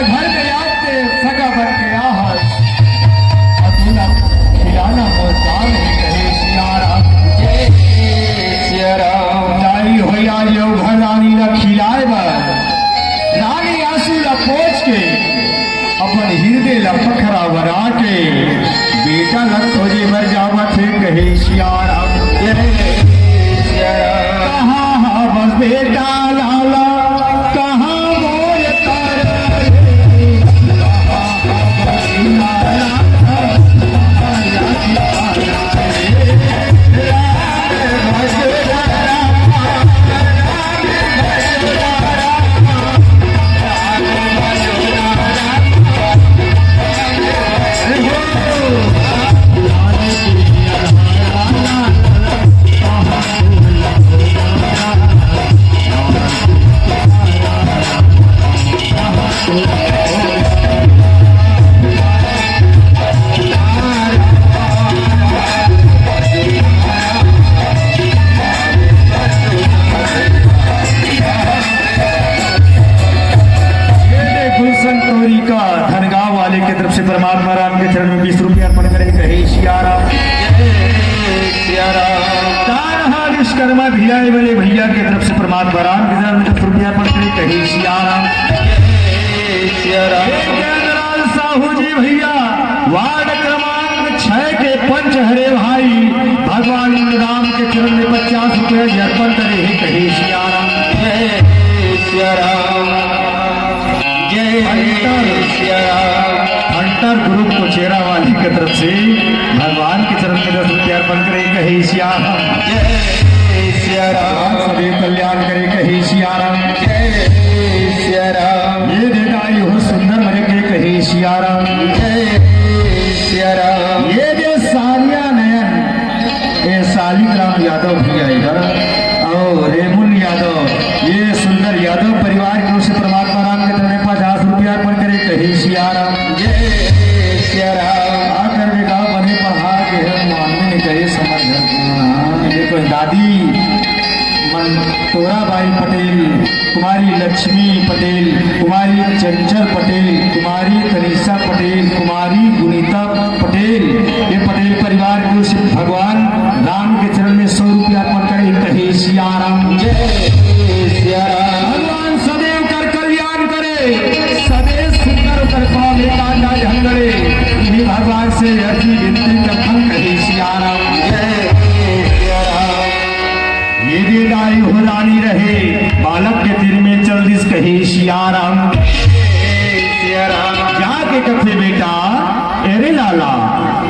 घर के याद ते सगा बन के आहस। अउ तू ला खिलाना मोर काम हे, कहे सिया राम। जय सिया राम। दाई होई आज यो घर रानी ला खिलाए बर। रानी आंसू ला पोंछ के, अपन हिरदे ला पखरा बना के, बेटा ला खोजे बर जावत हे, कहे सिया राम। जय सिया राम। कहाँ हवस बेटा लाला, कहाँ मोर तारा रे? ये दे गुलशन तोरी का धनगांव वाले के तरफ से परमात्मा राम के चरण में बीस रुपया अर्पण करे, कहे सिया राम। जय सिया राम। तारहा विश्वकर्मा भिलाई वाले भैया के तरफ से परमात्मा राम के चरण में दस रुपया अर्पण करे, कहे सिया राम। जय सिया राम। जयलाल साहू जी भैया, वार्ड क्रमांक छह के पंच हरे भाई, भगवान राम के चरण में पचास रुपया अर्पण करे हे, कहे सिया राम। जय सिया राम। जय hunter, Siya Ram. Hunter group कोचेरा वाली के तरफ से भगवान के चरण में दस रुपया अर्पण करे, कहे सिया राम। जय सिया राम। सभी कल्याण करे, कहे सिया राम। जय सिया राम। ये दे दाई हो सुंदर मरे के, कहे सिया राम। जय सिया राम। ये दे सानिया नयन, ये शालिग्राम यादव भी आएगा और रेमुल यादव, ये सुंदर यादव परिवार की ओर से परमात्मा राम के तरफ पचास रुपया अर्पण करे, कहे सिया राम। जय सिया राम। आकर में गाँव बने पहाड़ के हम मानने में करे समझ। हाँ, ये कोई दादी मन तोराबाई पटेल, कुमारी लक्ष्मी पटेल, कुमारी चंचल पटेल, कुमारी तनिषा पटेल, कुमारी गुनीता पटेल, ये पटेल परिवार को श्री भगवान राम के चरण में सौ रुपया अर्पण करे, कहे सिया राम। जय सिया राम। भगवान सदैव कर कल्याण करे, सदैव सुंदर कर पावे कांदा झंगड़े। इन्हीं भगवान से अर्जी विनती करथन, कहे सिया राम। जय सिया राम। ये दे दाई हो रानी रहे, बालक के तीर में चल दिस, कहे सिया राम। सिया राम। जाके कथे बेटा, अरे लाला,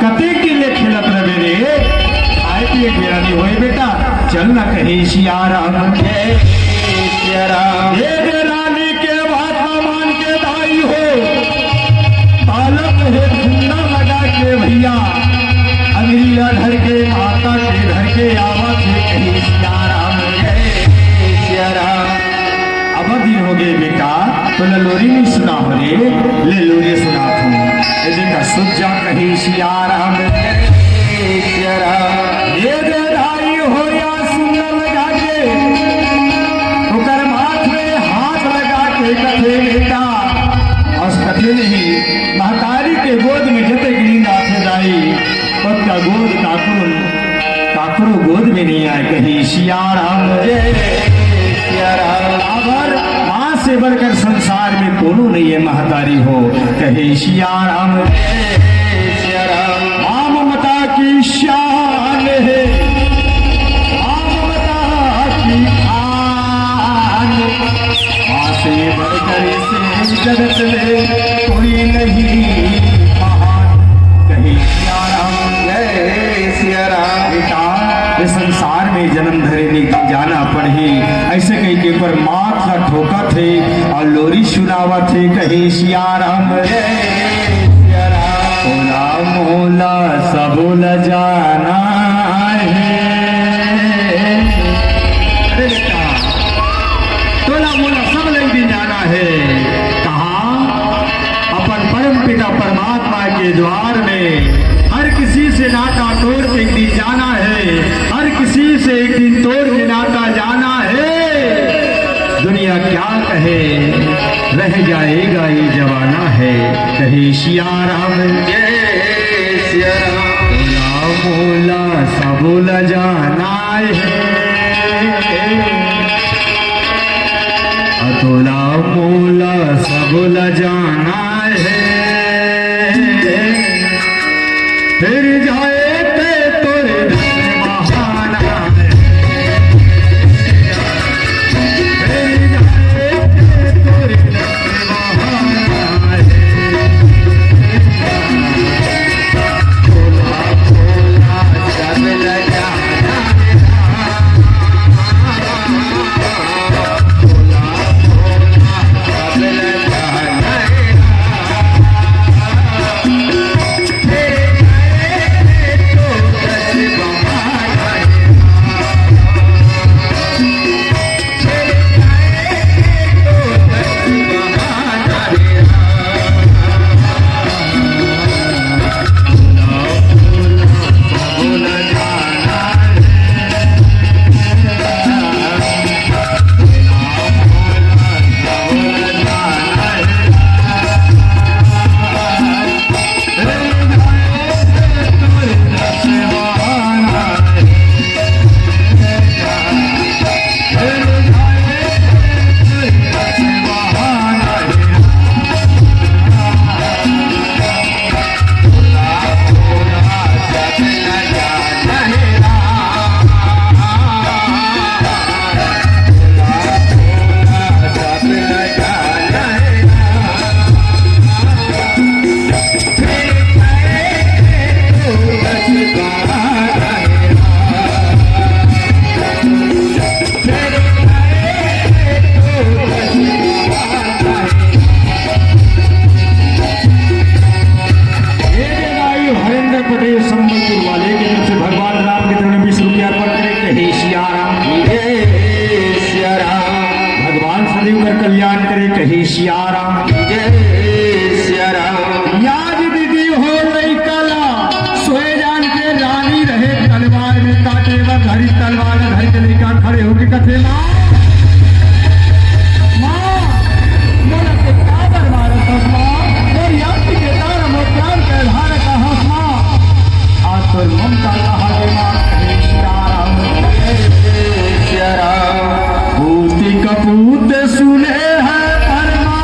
कते के ले खेलत रहे रे, खाए पिए के बेरा नहीं होए बेटा, चल ना, कहे सिया राम। जय सिया राम। ये दे रानी के बात ना मान के दाई हो, बालक हे फुन्ना लगा के भैया, अंगरी ला धर के माता के धर के आवत हे, कहे सिया राम। जय सिया राम। अब दिन हो गए बेटा, तो ललोरी नहीं सुना हो रे, ले लोरी सुना तू। ये देखा सुत जा, कहे सिया राम। जय सिया राम। ये दे दाई हो या सुंदर लगा के, ओकर माथ में हाथ लगा के कथे बेटा, अस कथे नहीं, महतारी के गोद में जते नींद आथे दाई, ओतका गोद काकरो, काकरो गोद में नहीं आए, कहे सिया राम। जय सिया राम। अबर माँ से बढ़कर संसार में कोनो नहीं है महतारी हो, कहे सिया राम। जय सिया राम। माँ ममता की शान है, माँ ममता की आन। माँ से बढ़कर इस जगत में कोई नहीं महान, कहे सिया राम। जय सिया राम। बेटा, ये संसार में जन्म धरे ने जाना पड़ही, ऐसे कहि के पर माथ ला ठोकत हे अउ लोरी सुनावत हे, कहे सिया राम। जय सिया राम। तोला मोला सबो ला जाना हे। अरे बेटा, तोला मोला सब ला एक दिन जाना हे। कहाँ? अपन परम पिता परमात्मा के द्वार में। हर किसी से नाता तोड़ के एक दिन जाना है, हर किसी से एक दिन तोड़ के नाता जाना है। दुनिया क्या कहे, रह जाएगा ये जमाना। सिया राम, जय सिया राम। तोला मोला सबो ला जाना हे, तोला मोला सबो ला जाना हे। फिर जाए ते तोरे दस बहाना हे। ये देवायु हरेंद्र पटेल संबलपुर वाले की तरफ से भगवान राम की तरफ बीस रुपया अर्पण करे। कहे सिया राम, जय सिया राम। भगवान सदैव कर कल्याण करे। कहे सिया राम, जय सिया राम। याद दीदी हो लइका ला सोए जान के रानी रहे तलवार में काटे बर धरी तलवार धर के लइका खड़े होके कथे माँ, माँ, मोला के काबर मारत हस माँ? मोर याद के तारा मोर प्राण के धारक हस माँ। आज तोर ममता कहा गे माँ। कहे सिया राम, जय सिया राम। पूती कपूत सुने हैं परमा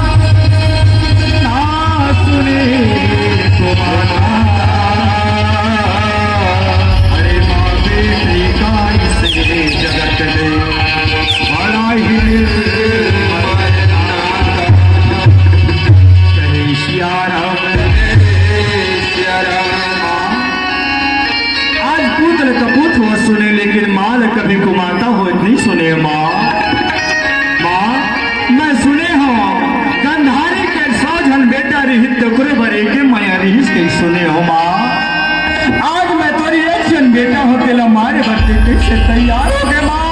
ना सुने तुम्हारा। अरे माँ बेटी का इस जगत में बड़ा ही निर्मल नाता। कहे सिया राम, सिया राम। आज पूत ल कपूत होत सुने, लेकिन माँ ल कभी कुमाता होत नहीं सुने। माँ, माँ, मैं सुने हो गंधारी के सौ झन बेटा रिहिस, तोकरे बर एके मया रिहिस कही सुने हो माँ। आज मैं तोरी एक झन बेटा हो, तेला मारे बर ते कैसे तैयार हो गे माँ?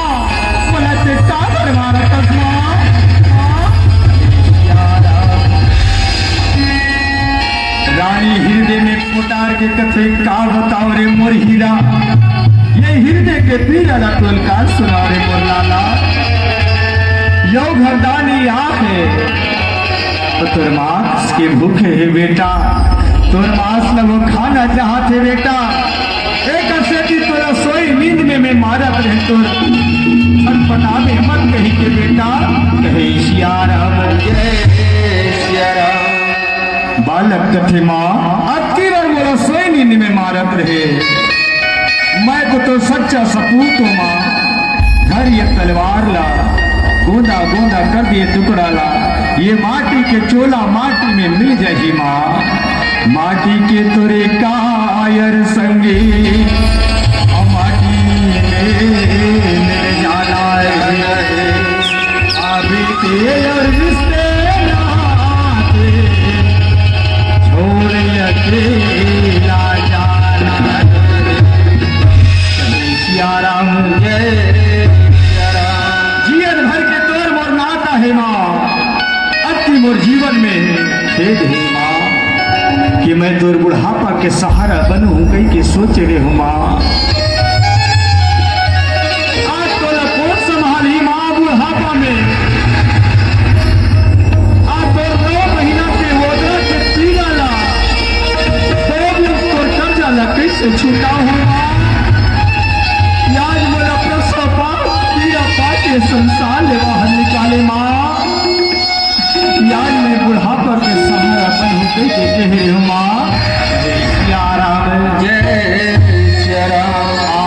बोला ते का बर मारत हस माँ? माँ? रानी हृदय में कोटार के कथे का बताओ रे मोर हीरा, ये हृदय के पीरा ला तोल का सुनाओ रे मोर लाला। यो घरदानी आके तो तोर मांस के भूखे हे बेटा, तोर मांस ला वो खाना चाहत हे बेटा। एक सेती तोला सोई नींद में मैं मारत रहे तोर छटपटावे मत कही के बेटा। कहे सिया राम, जय सिया राम। बालक कथे माँ, अतकी बार मोला सोई नींद में मारत रहे। मैं तो तोर सच्चा सपूत हूँ माँ। धर ये तलवार ला, गोंदा गोंदा कर दिए टुकड़ा ला। ये माटी के चोला माटी में मिल जाही माँ। माटी के तोरे कायर संगी, और माटी में मिल जाना है। अभी तेरे रिश्ते नाते छोड़ अकेला जाना। सिया राम, जय सिया राम। जीवन भर के तोर मोर नाता हे माँ, अतकी मोर जीवन में खेद हे माँ, कि मैं तोर बुढ़ापा के सहारा बनहूँ कही के सोचे रहे हूँ माँ। आज तोला कोन संभालही माँ बुढ़ापा में? आज तोर नौ महीना के ओदरा के पीला ला छूटा हूँ माँ, याद मोला प्रसव पाप पीड़ा पाके संसार ले बाहर निकाले माँ। याद में बुढ़ापा के सहारा बन होके देखे हे माँ। सिया राम जय सिया राम। आ,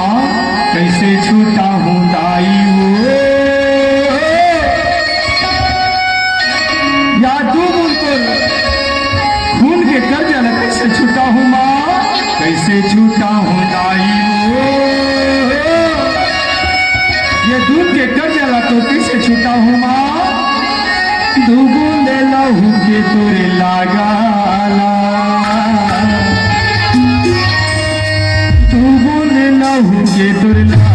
कैसे छूटा हूँ दाई वो, या दू बूंद तोर खून के कर्जा ला कैसे छूटा हूँ माँ, कैसे छूटा हूँ दाई वो। ये दूध के कर्जा ला तो कैसे छूटा हूँ माँ, दू बूंद लहू के तोरे लागाला, दू बूंद लहू के तोरे लागाला।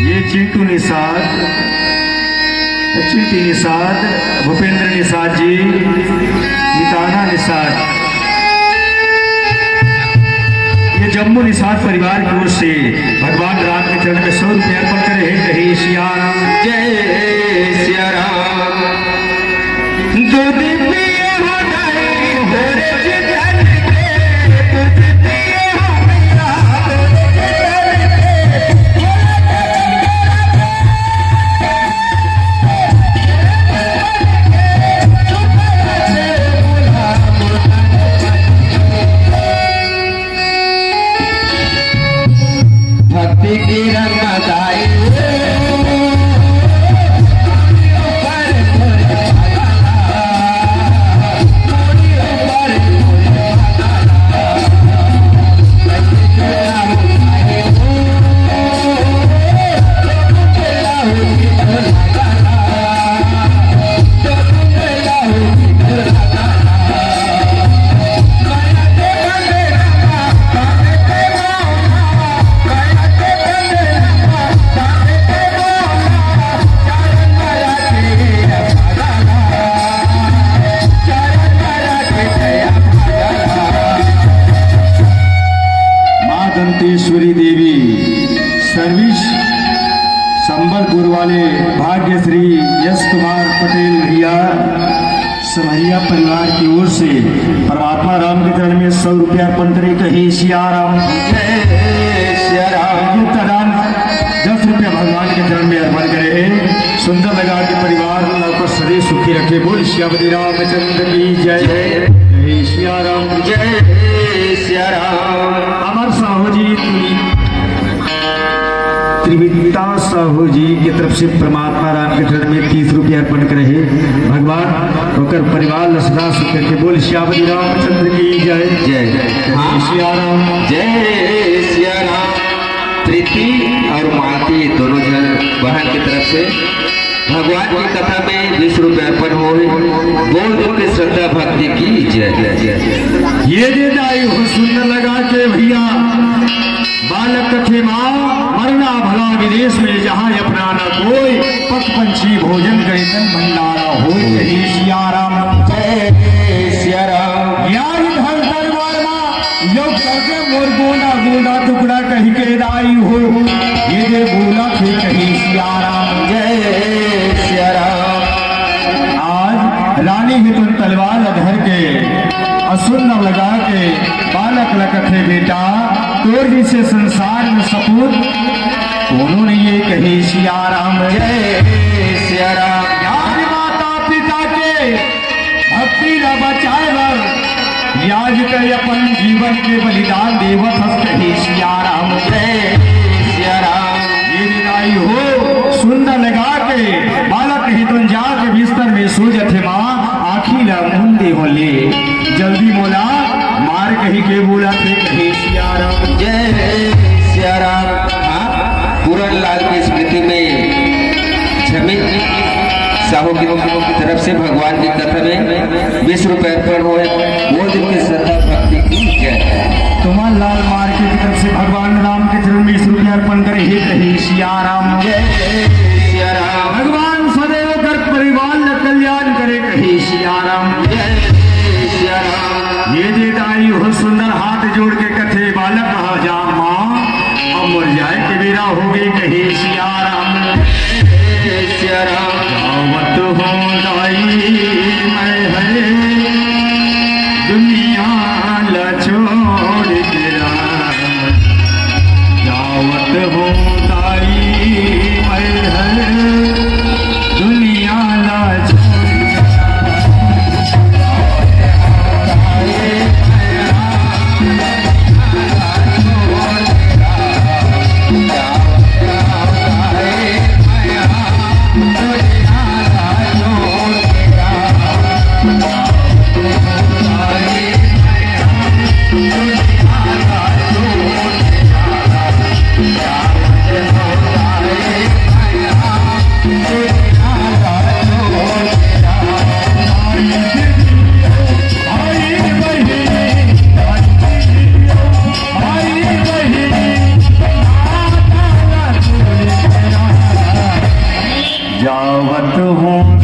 ये चिंटू निषाद, चिंटी निषाद, भूपेंद्र निषाद जी, मिताना निषाद, ये जम्मू निषाद परिवार की ओर से भगवान राम के चरण में सौ रुपये अर्पण करे हैं। कहे सिया राम, जय सिया राम। दूध पिए हो दाई तोरे जितन के, दूध पिए हो मैया तोरे जितन के। भक्ति की रंगदाई। माँ दंतेश्वरी देवी सर्विस संबलपुर वाले भाग्यश्री यश कुमार पटेल भैया समरिया परिवार की ओर से परमात्मा राम के चरण में सौ रुपया अर्पण करे। कहे सिया राम, जय सिया राम। ये दान दस रुपया भगवान के चरण में अर्पण करे हैं। सुंदर लगा के परिवार ला ऊपर सदैव सुखी रखे। बोल सियापति रामचंद्र की जय। जय। जय सिया राम। जय सिया राम। अमर साहू जी, त्रिविता साहू जी की तरफ से परमात्मा राम के चरण में तीस रुपया अर्पण करे हे। भगवान ओकर परिवार ला सदा सुख रखे। बोल सियापति रामचंद्र की जय। जय। जय सिया राम। जय सिया राम। प्रीति और मालती दोनों जन बहन की तरफ से भगवान की कथा में बीस रुपया अर्पण होए। बोल के श्रद्धा भक्ति की जय। ये दे दाई हो सुंदर लगा के भैया। बालक कथे माँ मरना भला विदेश में, जहाँ अपना न कोई, पशु पंछी भोजन करे तन भंडारा होए। कहे सिया राम, जय सिया राम। या धन तलवार माँ, यो करके मोर गोंदा गोंदा टुकड़ा कहि के दाई हो, ये दे बोला थे। कहे सिया राम, जय सिया राम। आज रानी हितन तलवार ला धर के असुर न लगा के बालक ला कथे, बेटा, तोर जैसे संसार में सपूत कोनो नहीं है। कहे सिया राम, जय सिया राम। यार माता पिता के भक्ति ला बचाए बर याज के अपन जीवन के बलिदान देवत हस। कहे सिया राम, जय सिया राम। ये रे दाई हो सुंदर लगा के बालक हितन जाके भी साहू की तरफ से भगवान की कथा में बीस रुपए अर्पण हुए। वो दिन की श्रद्धा भक्ति की जय। तुम्हार लाल मार्के की तरफ से भगवान राम के चरण में बीस रुपए अर्पण करे। हे कहे सिया राम। जय सिया राम। भगवान सदैव कर परिवार ल कल्याण करे। कहे सिया राम। जय सिया राम। ये दे दाई हो सुंदर हाथ जोड़ के कथे बालक कहा जा माँ, अब मोर जाए के बेरा होगे। कहे सिया राम। जय सिया राम। जावत हो दाई मैं हरे दुनिया ला छोड़ के राम। जावत हो दाई मैं हरे दुनिया ला छोड़ के राम। जावत हूँ।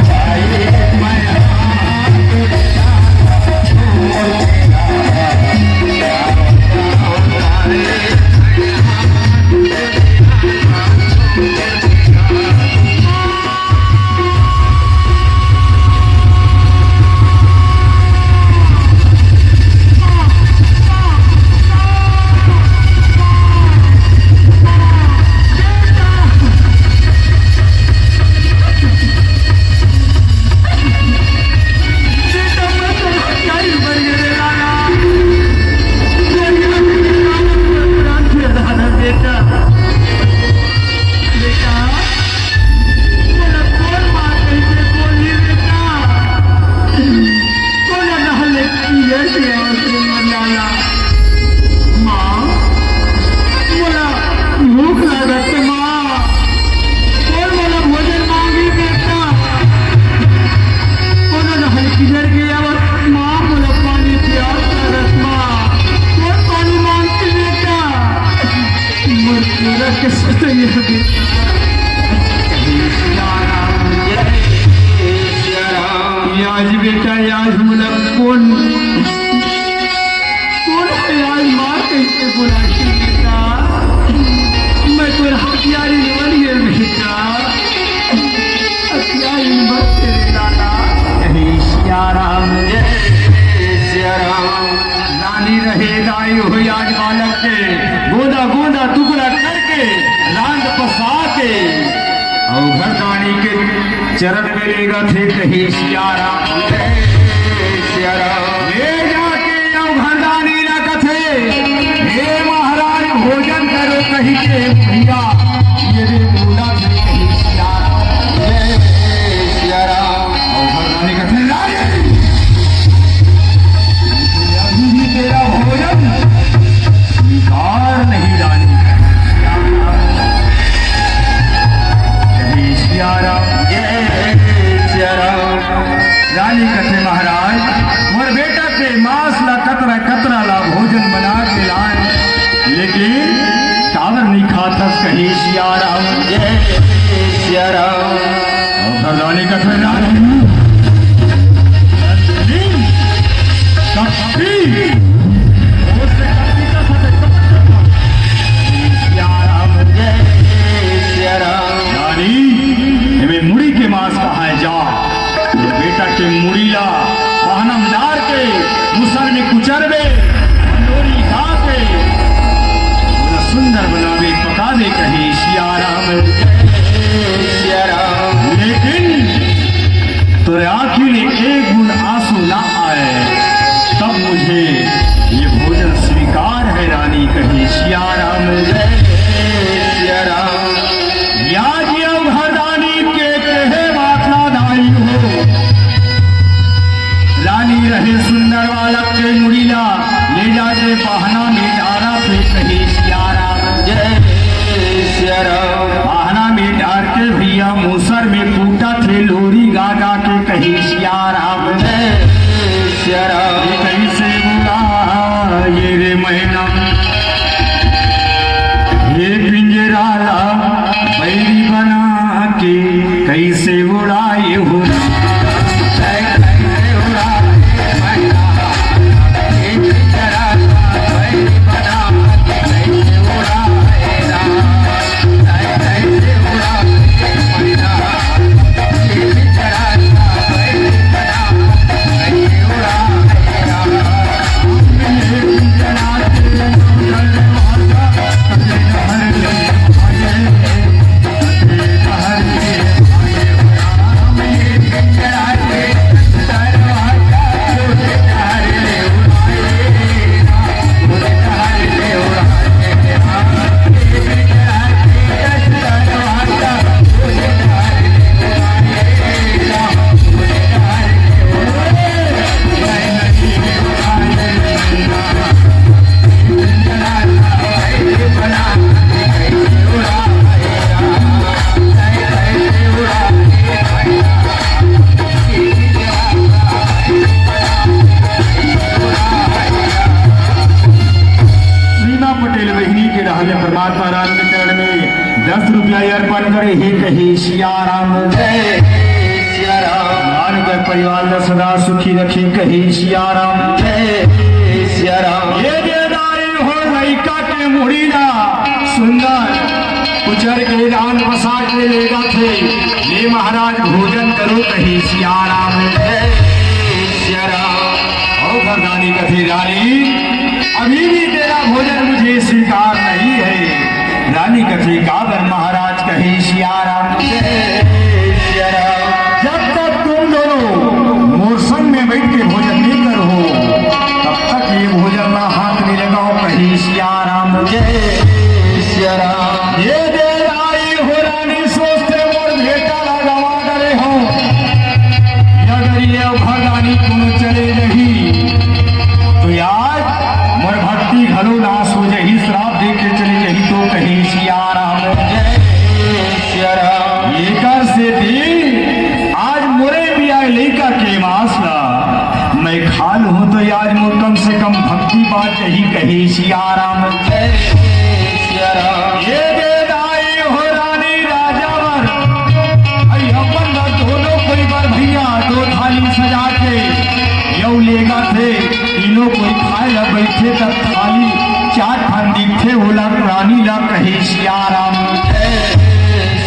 माँ, मोला भूख लागत हे, माँ। कोन मोला भोजन मांगी बेटा? कोनो ल हल किधर के आवत, माँ, मोला पानी प्यास लागत, माँ। कोन पानी मांगती बेटा? मोर पूरा के सतैया बेटा। आज बेटा, आज मोला कोन कोन हे आज माँ कहिके बुलाही बेटा? मैं तोर हथियारी नइ बन गेंव बेटा, हथियारी नइ बन गेंव रे लाला। जय सिया राम, जय सिया राम। रानी रहे दाई होय आज बालक के, गोंदा गोंदा टुकड़ा करके, रांध पसा के, अउ घर दानी के चरण में लेगथे कहे सिया राम, जय सिया राम। ले जाके अउ घरदानी ला कथे, "हे महाराज, भोजन करो," कहिके भैया, ये रे बोला थे कहे सिया राम, जय सिया राम। अउ घरदानी कथे, "रानी, अभी भी तेरा भोजन स्वीकार नहीं, रानी।" कहे सिया राम, जय सिया राम। रानी कथे, "महाराज, मोर बेटा के मांस ला कतरा कतरा ला भोजन बना के लाय, लेकिन काबर नइ खाथस?" कहे सिया राम, जय सिया राम। अउ रानी कथे, "रानी, कभी सिया राम, जय सिया राम।" रानी, एमे मुड़ी के मांस कहाय जा। तोर बेटा के मुड़ी ला पहना म डार के, मुसर में कुचरबे, मंडोरी गा के, ओला सुंदर बनाबे, पकाबे कहे सिया राम, जय सिया राम। लेकिन तोरे आँखी में एक बूंद आंसू ना आए, तब मुझे ये भोजन स्वीकार है रानी, कहे सिया राम, जय सिया राम। या जियो घरदानी के कहे बात ला दाई हो। रानी रहे सुंदर बालक के मुड़ी ला ले जाके पहना में डारा थे, कहे सिया राम, जय सिया राम। पहना में डार के भैया मूसर में कूटा थे, लोरी गा अर्पण करे हे कहे सिया राम। जय सिया राम। भगवान के परिवार ला सदा सुखी रखे कहे सिया राम। जय सिया राम। ये दे दाई हो लइका के मुड़ी ला सुंदर उचर के रान पसार के लेगथे। ले महाराज भोजन करो कहे सिया राम। जय सिया राम। और घरदानी कथे रानी, अभी भी तेरा भोजन मुझे स्वीकार नहीं है। रानी कथे काबर महाराज कहे सिया राम। जब तक तुम दोनों मोर संग में बैठ के भोजन नहीं करो, तब तक ये भोजन ना हाथ में लगाओ कहे सिया राम। जय सिया राम। ये दे आई हो रानी सोचते मोर बेटा ला गवा डरे हो। अगर ये अवघा रानी कोनो चले नहीं, तो आज मोर भक्ति घलो नाश हो जाही, श्राप दे के चले जाही तो कहे सिया राम। जय सिया राम। एकर सेती आज मोरे बिया लइका के मांस ला मैं खा लूं तो आज मोर कम से कम भक्ति बात यही कहे सिया राम। जय सिया राम। ये दे दाई हो रानी राजा बर, अई अपन बर दोनों कोई बर भैया दो थाली सजा के यऊ लेगथे। तीनों कोई खाए ला बैठे तब थाली चार ठन दिखथे, ओला रानी ला कहे सिया राम। जय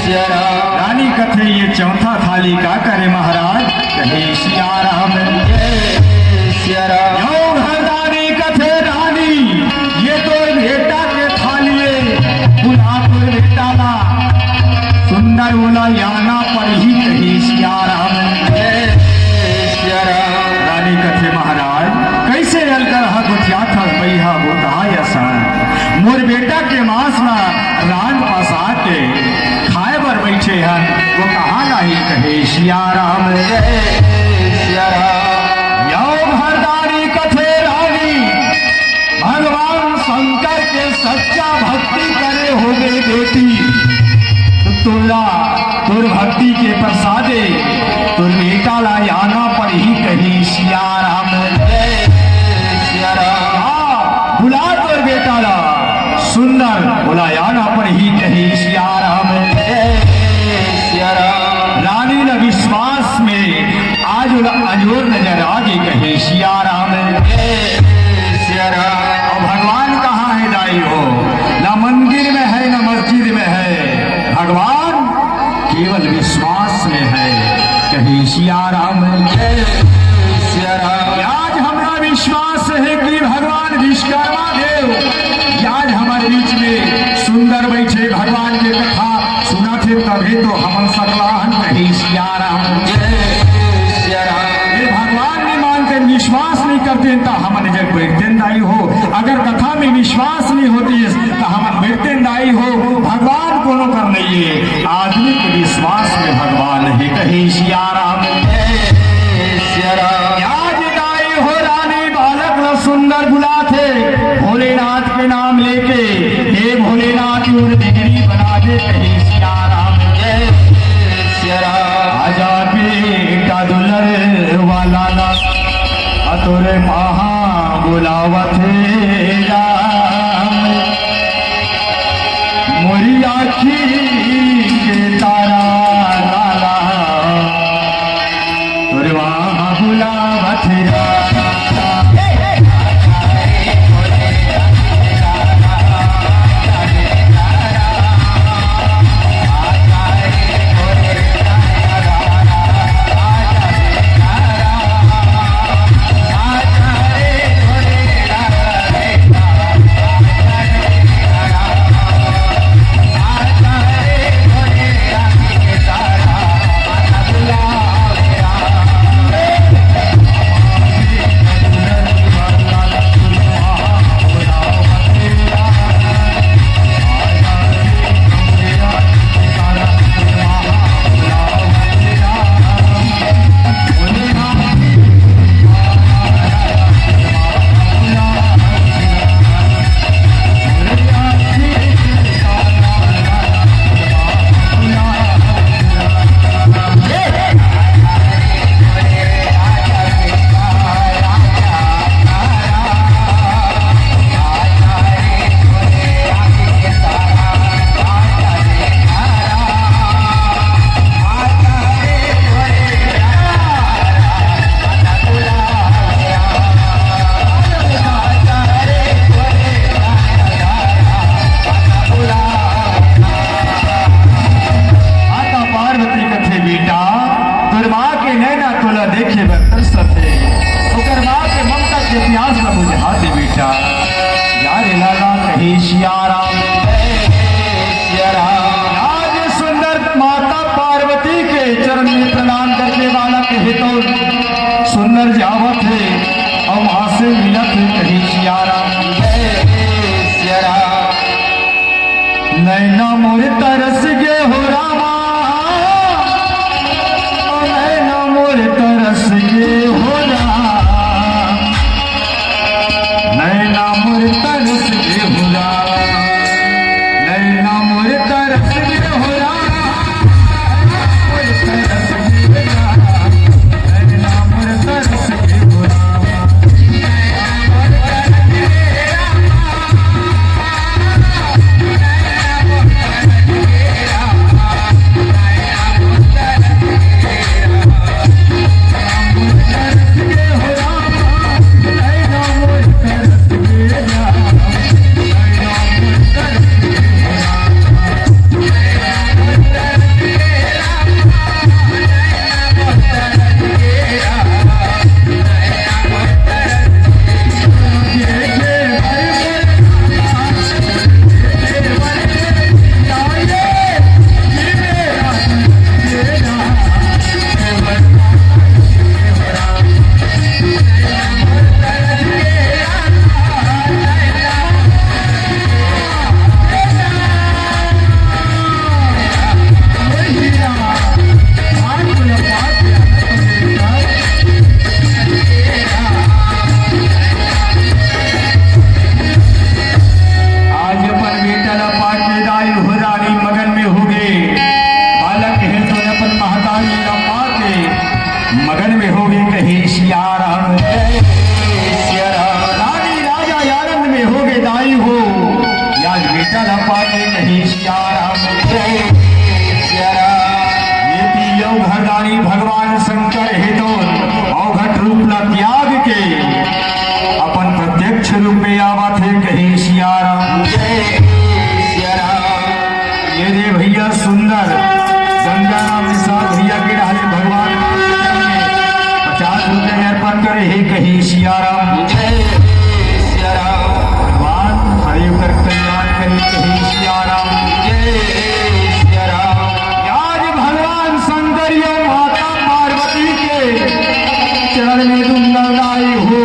सिया राम। रानी कथे ये चौथा थाली का करे महाराज, कहे सिया राम। जय सिया राम। यऊ घरदानी कथे रानी, ये तो बेटा के थाली ए, बुला तो बेटा ला। सुंदर बोला, "याना पर ही कहे सिया राम।" जय सिया राम। रानी कथे, "महाराज, कैसे अलकर हा गोठिया था, भैया होता है ऐसा? मोर बेटा के मांस ला रांध पसा के खाए बर बैठे हन, वो कहाँ लाही?" कहे सिया राम। जय सिया राम। यऊ घरदानी कथे रानी, भगवान शंकर के सच्चा भक्ति करे होगे बेटी, तो तोला तोर भक्ति के प्रसादे तोर बेटा ला आना पड़ही कही सिया राम। जय सिया राम। हाँ, बुला तोर बेटा ला सुंदर, बोला आना पड़ही कही सिया राम। जय सिया राम। रानी ला विश्वास में आज ओला अंजोर नजर आगे कहे सिया राम। जय सिया राम। अब भगवान कहाँ है दाई हो? ना मंदिर में है, ना मस्जिद में है। भगवान केवल विश्वास में है कहे सिया राम। जय सिया राम। आज हमरा विश्वास है कि भगवान विश्वकर्मा देव आज हमारे बीच में सुंदर बैठे, भगवान के कथा सुनाथे, तभे तो हमन सकलाहन कही सिया राम। जय सिया राम। ये भगवान नहीं मानते, विश्वास नहीं करते, तो हमन जग बैठते दाई हो। अगर कथा में विश्वास नहीं होती, तो हमन बैठते दाई हो। भगवान कोनो कर नहीं है, आदमी के विश्वास में भगवान है कही सिया राम। जय सिया राम। आज दाई हो रानी बालक ल सुंदर बुलाथे, भोलेनाथ के नाम लेके, "हे भोलेनाथ, मोर बिगड़ी बना दे," कहे सिया राम। जय सिया राम। आजा बेटा दुलर वाला ला, आ तोरे पाहा बुलावत हे राम। मोरी आँखी के तारा लाला, तोरे वहाँ बुलावत हे राम। सिया राम, जय सिया राम। आज सुंदर माता पार्वती के चरण में प्रणाम करके बालक हेतु सुंदर जावत हे अउ वहां से मिलत हे, कहे सिया राम, जय सिया राम। नैना मोर तरस गे हो रामा, ओ नैना मोर तरस गे हो राम, नैना मोर तरस गे हो राम, नैना मोर तरस गे हो राम, मोर तरस गे हो राम, नैना मोर तरस गे हो राम। आज अपन बेटा ला पाके दाई हो रानी मगन में होगे। बालक हे तो अपन महतारी ला पाके मगन में होगे, कहे सिया राम, जय सिया राम। रानी राजा आनंद में होगे दाई हो, आज बेटा ला पाके कहे सिया राम, जय सिया राम। ये दियो घरदानी भगवान शंकर हे तो अवघट रूप ला त्याग के अपन प्रत्यक्ष रूप में आवत हे, कहे सिया राम, जय सिया राम। ये दे भैया सुंदर गंगा राम निषाद भैया के डाले भगवान राम के चरण में पचास रुपए अर्पण करे हे, कहे सिया राम, जय सिया राम। भगवान हरि कर कल्याण करे, कहे सिया राम, जय सिया राम। आज भगवान शंकर या माता पार्वती के चरण में दुंदल दाई हो,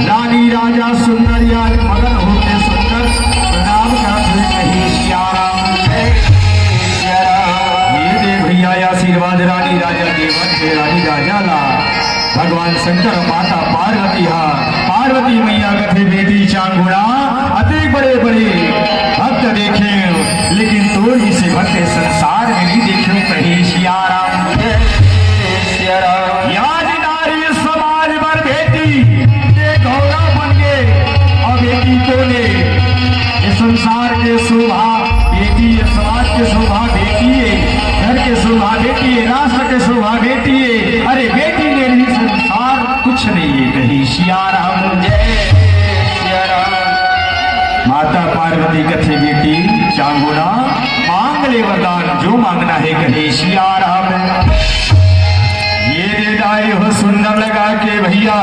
रानी राजा सुंदर या मगन होके सुंदर प्रणाम करत हुए कहे सिया राम, जय सिया राम। ये दे भैया आशीर्वाद रानी राजा देवत के रानी राजा ला भगवान शंकर माता पार्वती हा, पार्वती मैया कथे बेटी चांगुड़ा, अतेक बड़े बड़े भक्त देखे, लेकिन तोर जैसे भक्त संसार में नहीं देखे, कहे सिया राम, जय सिया राम। आज नारी समाज बर बेटी के गौरव बन गे, अउ बेटी को ले ये संसार के शोभा बेटी, ये समाज के शोभा बेटी हे, घर के शोभा बेटी हे, राष्ट्र के शोभा बेटी हे। अरे बेटी ले रही संसार कुछ नहीं हे, कहे सिया राम, जय सिया राम। माता पार्वती कथे बेटी चांगुड़ा, मांग ले वरदान जो मांगना हे, कहे सिया राम। ये दे दाई हो सुंदर लगा के भैया,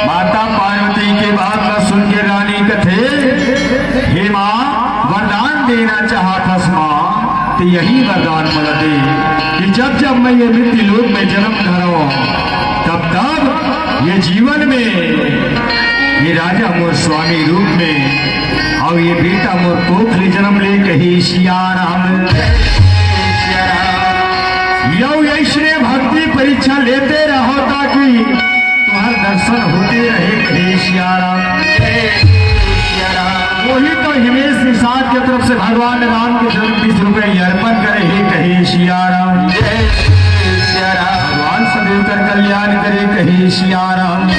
माता पार्वती के बात ला सुन के रानी कथे, हे माँ, वरदान देना चाहत हस माँ, त यही वरदान मोला दे कि जब जब मैं ये मृत्यु लोक में जन्म धरव, तब तब ये जीवन में ये राजा मोर स्वामी रूप में अउ ये बेटा मोर कोख ले जन्म ले, कहे सिया राम। यौ ऐसने भक्ति परीक्षा लेते रहो ताकि तुम्हार दर्शन होते रहे, कहे सिया राम। वही तो हिमेश निषाद के तरफ से भगवान राम के जन्म बीस रुपए अर्पण करे हे, कहे सिया राम। भगवान सदैव कर कल्याण करे, कहे सिया राम।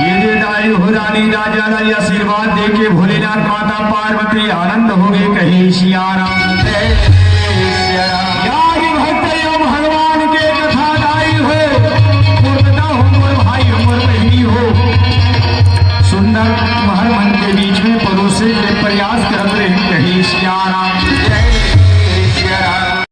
ये दे दाई हो रानी राजा ला आशीर्वाद दे के भोलेनाथ माता पार्वती आनंद होगे, कहे सिया राम।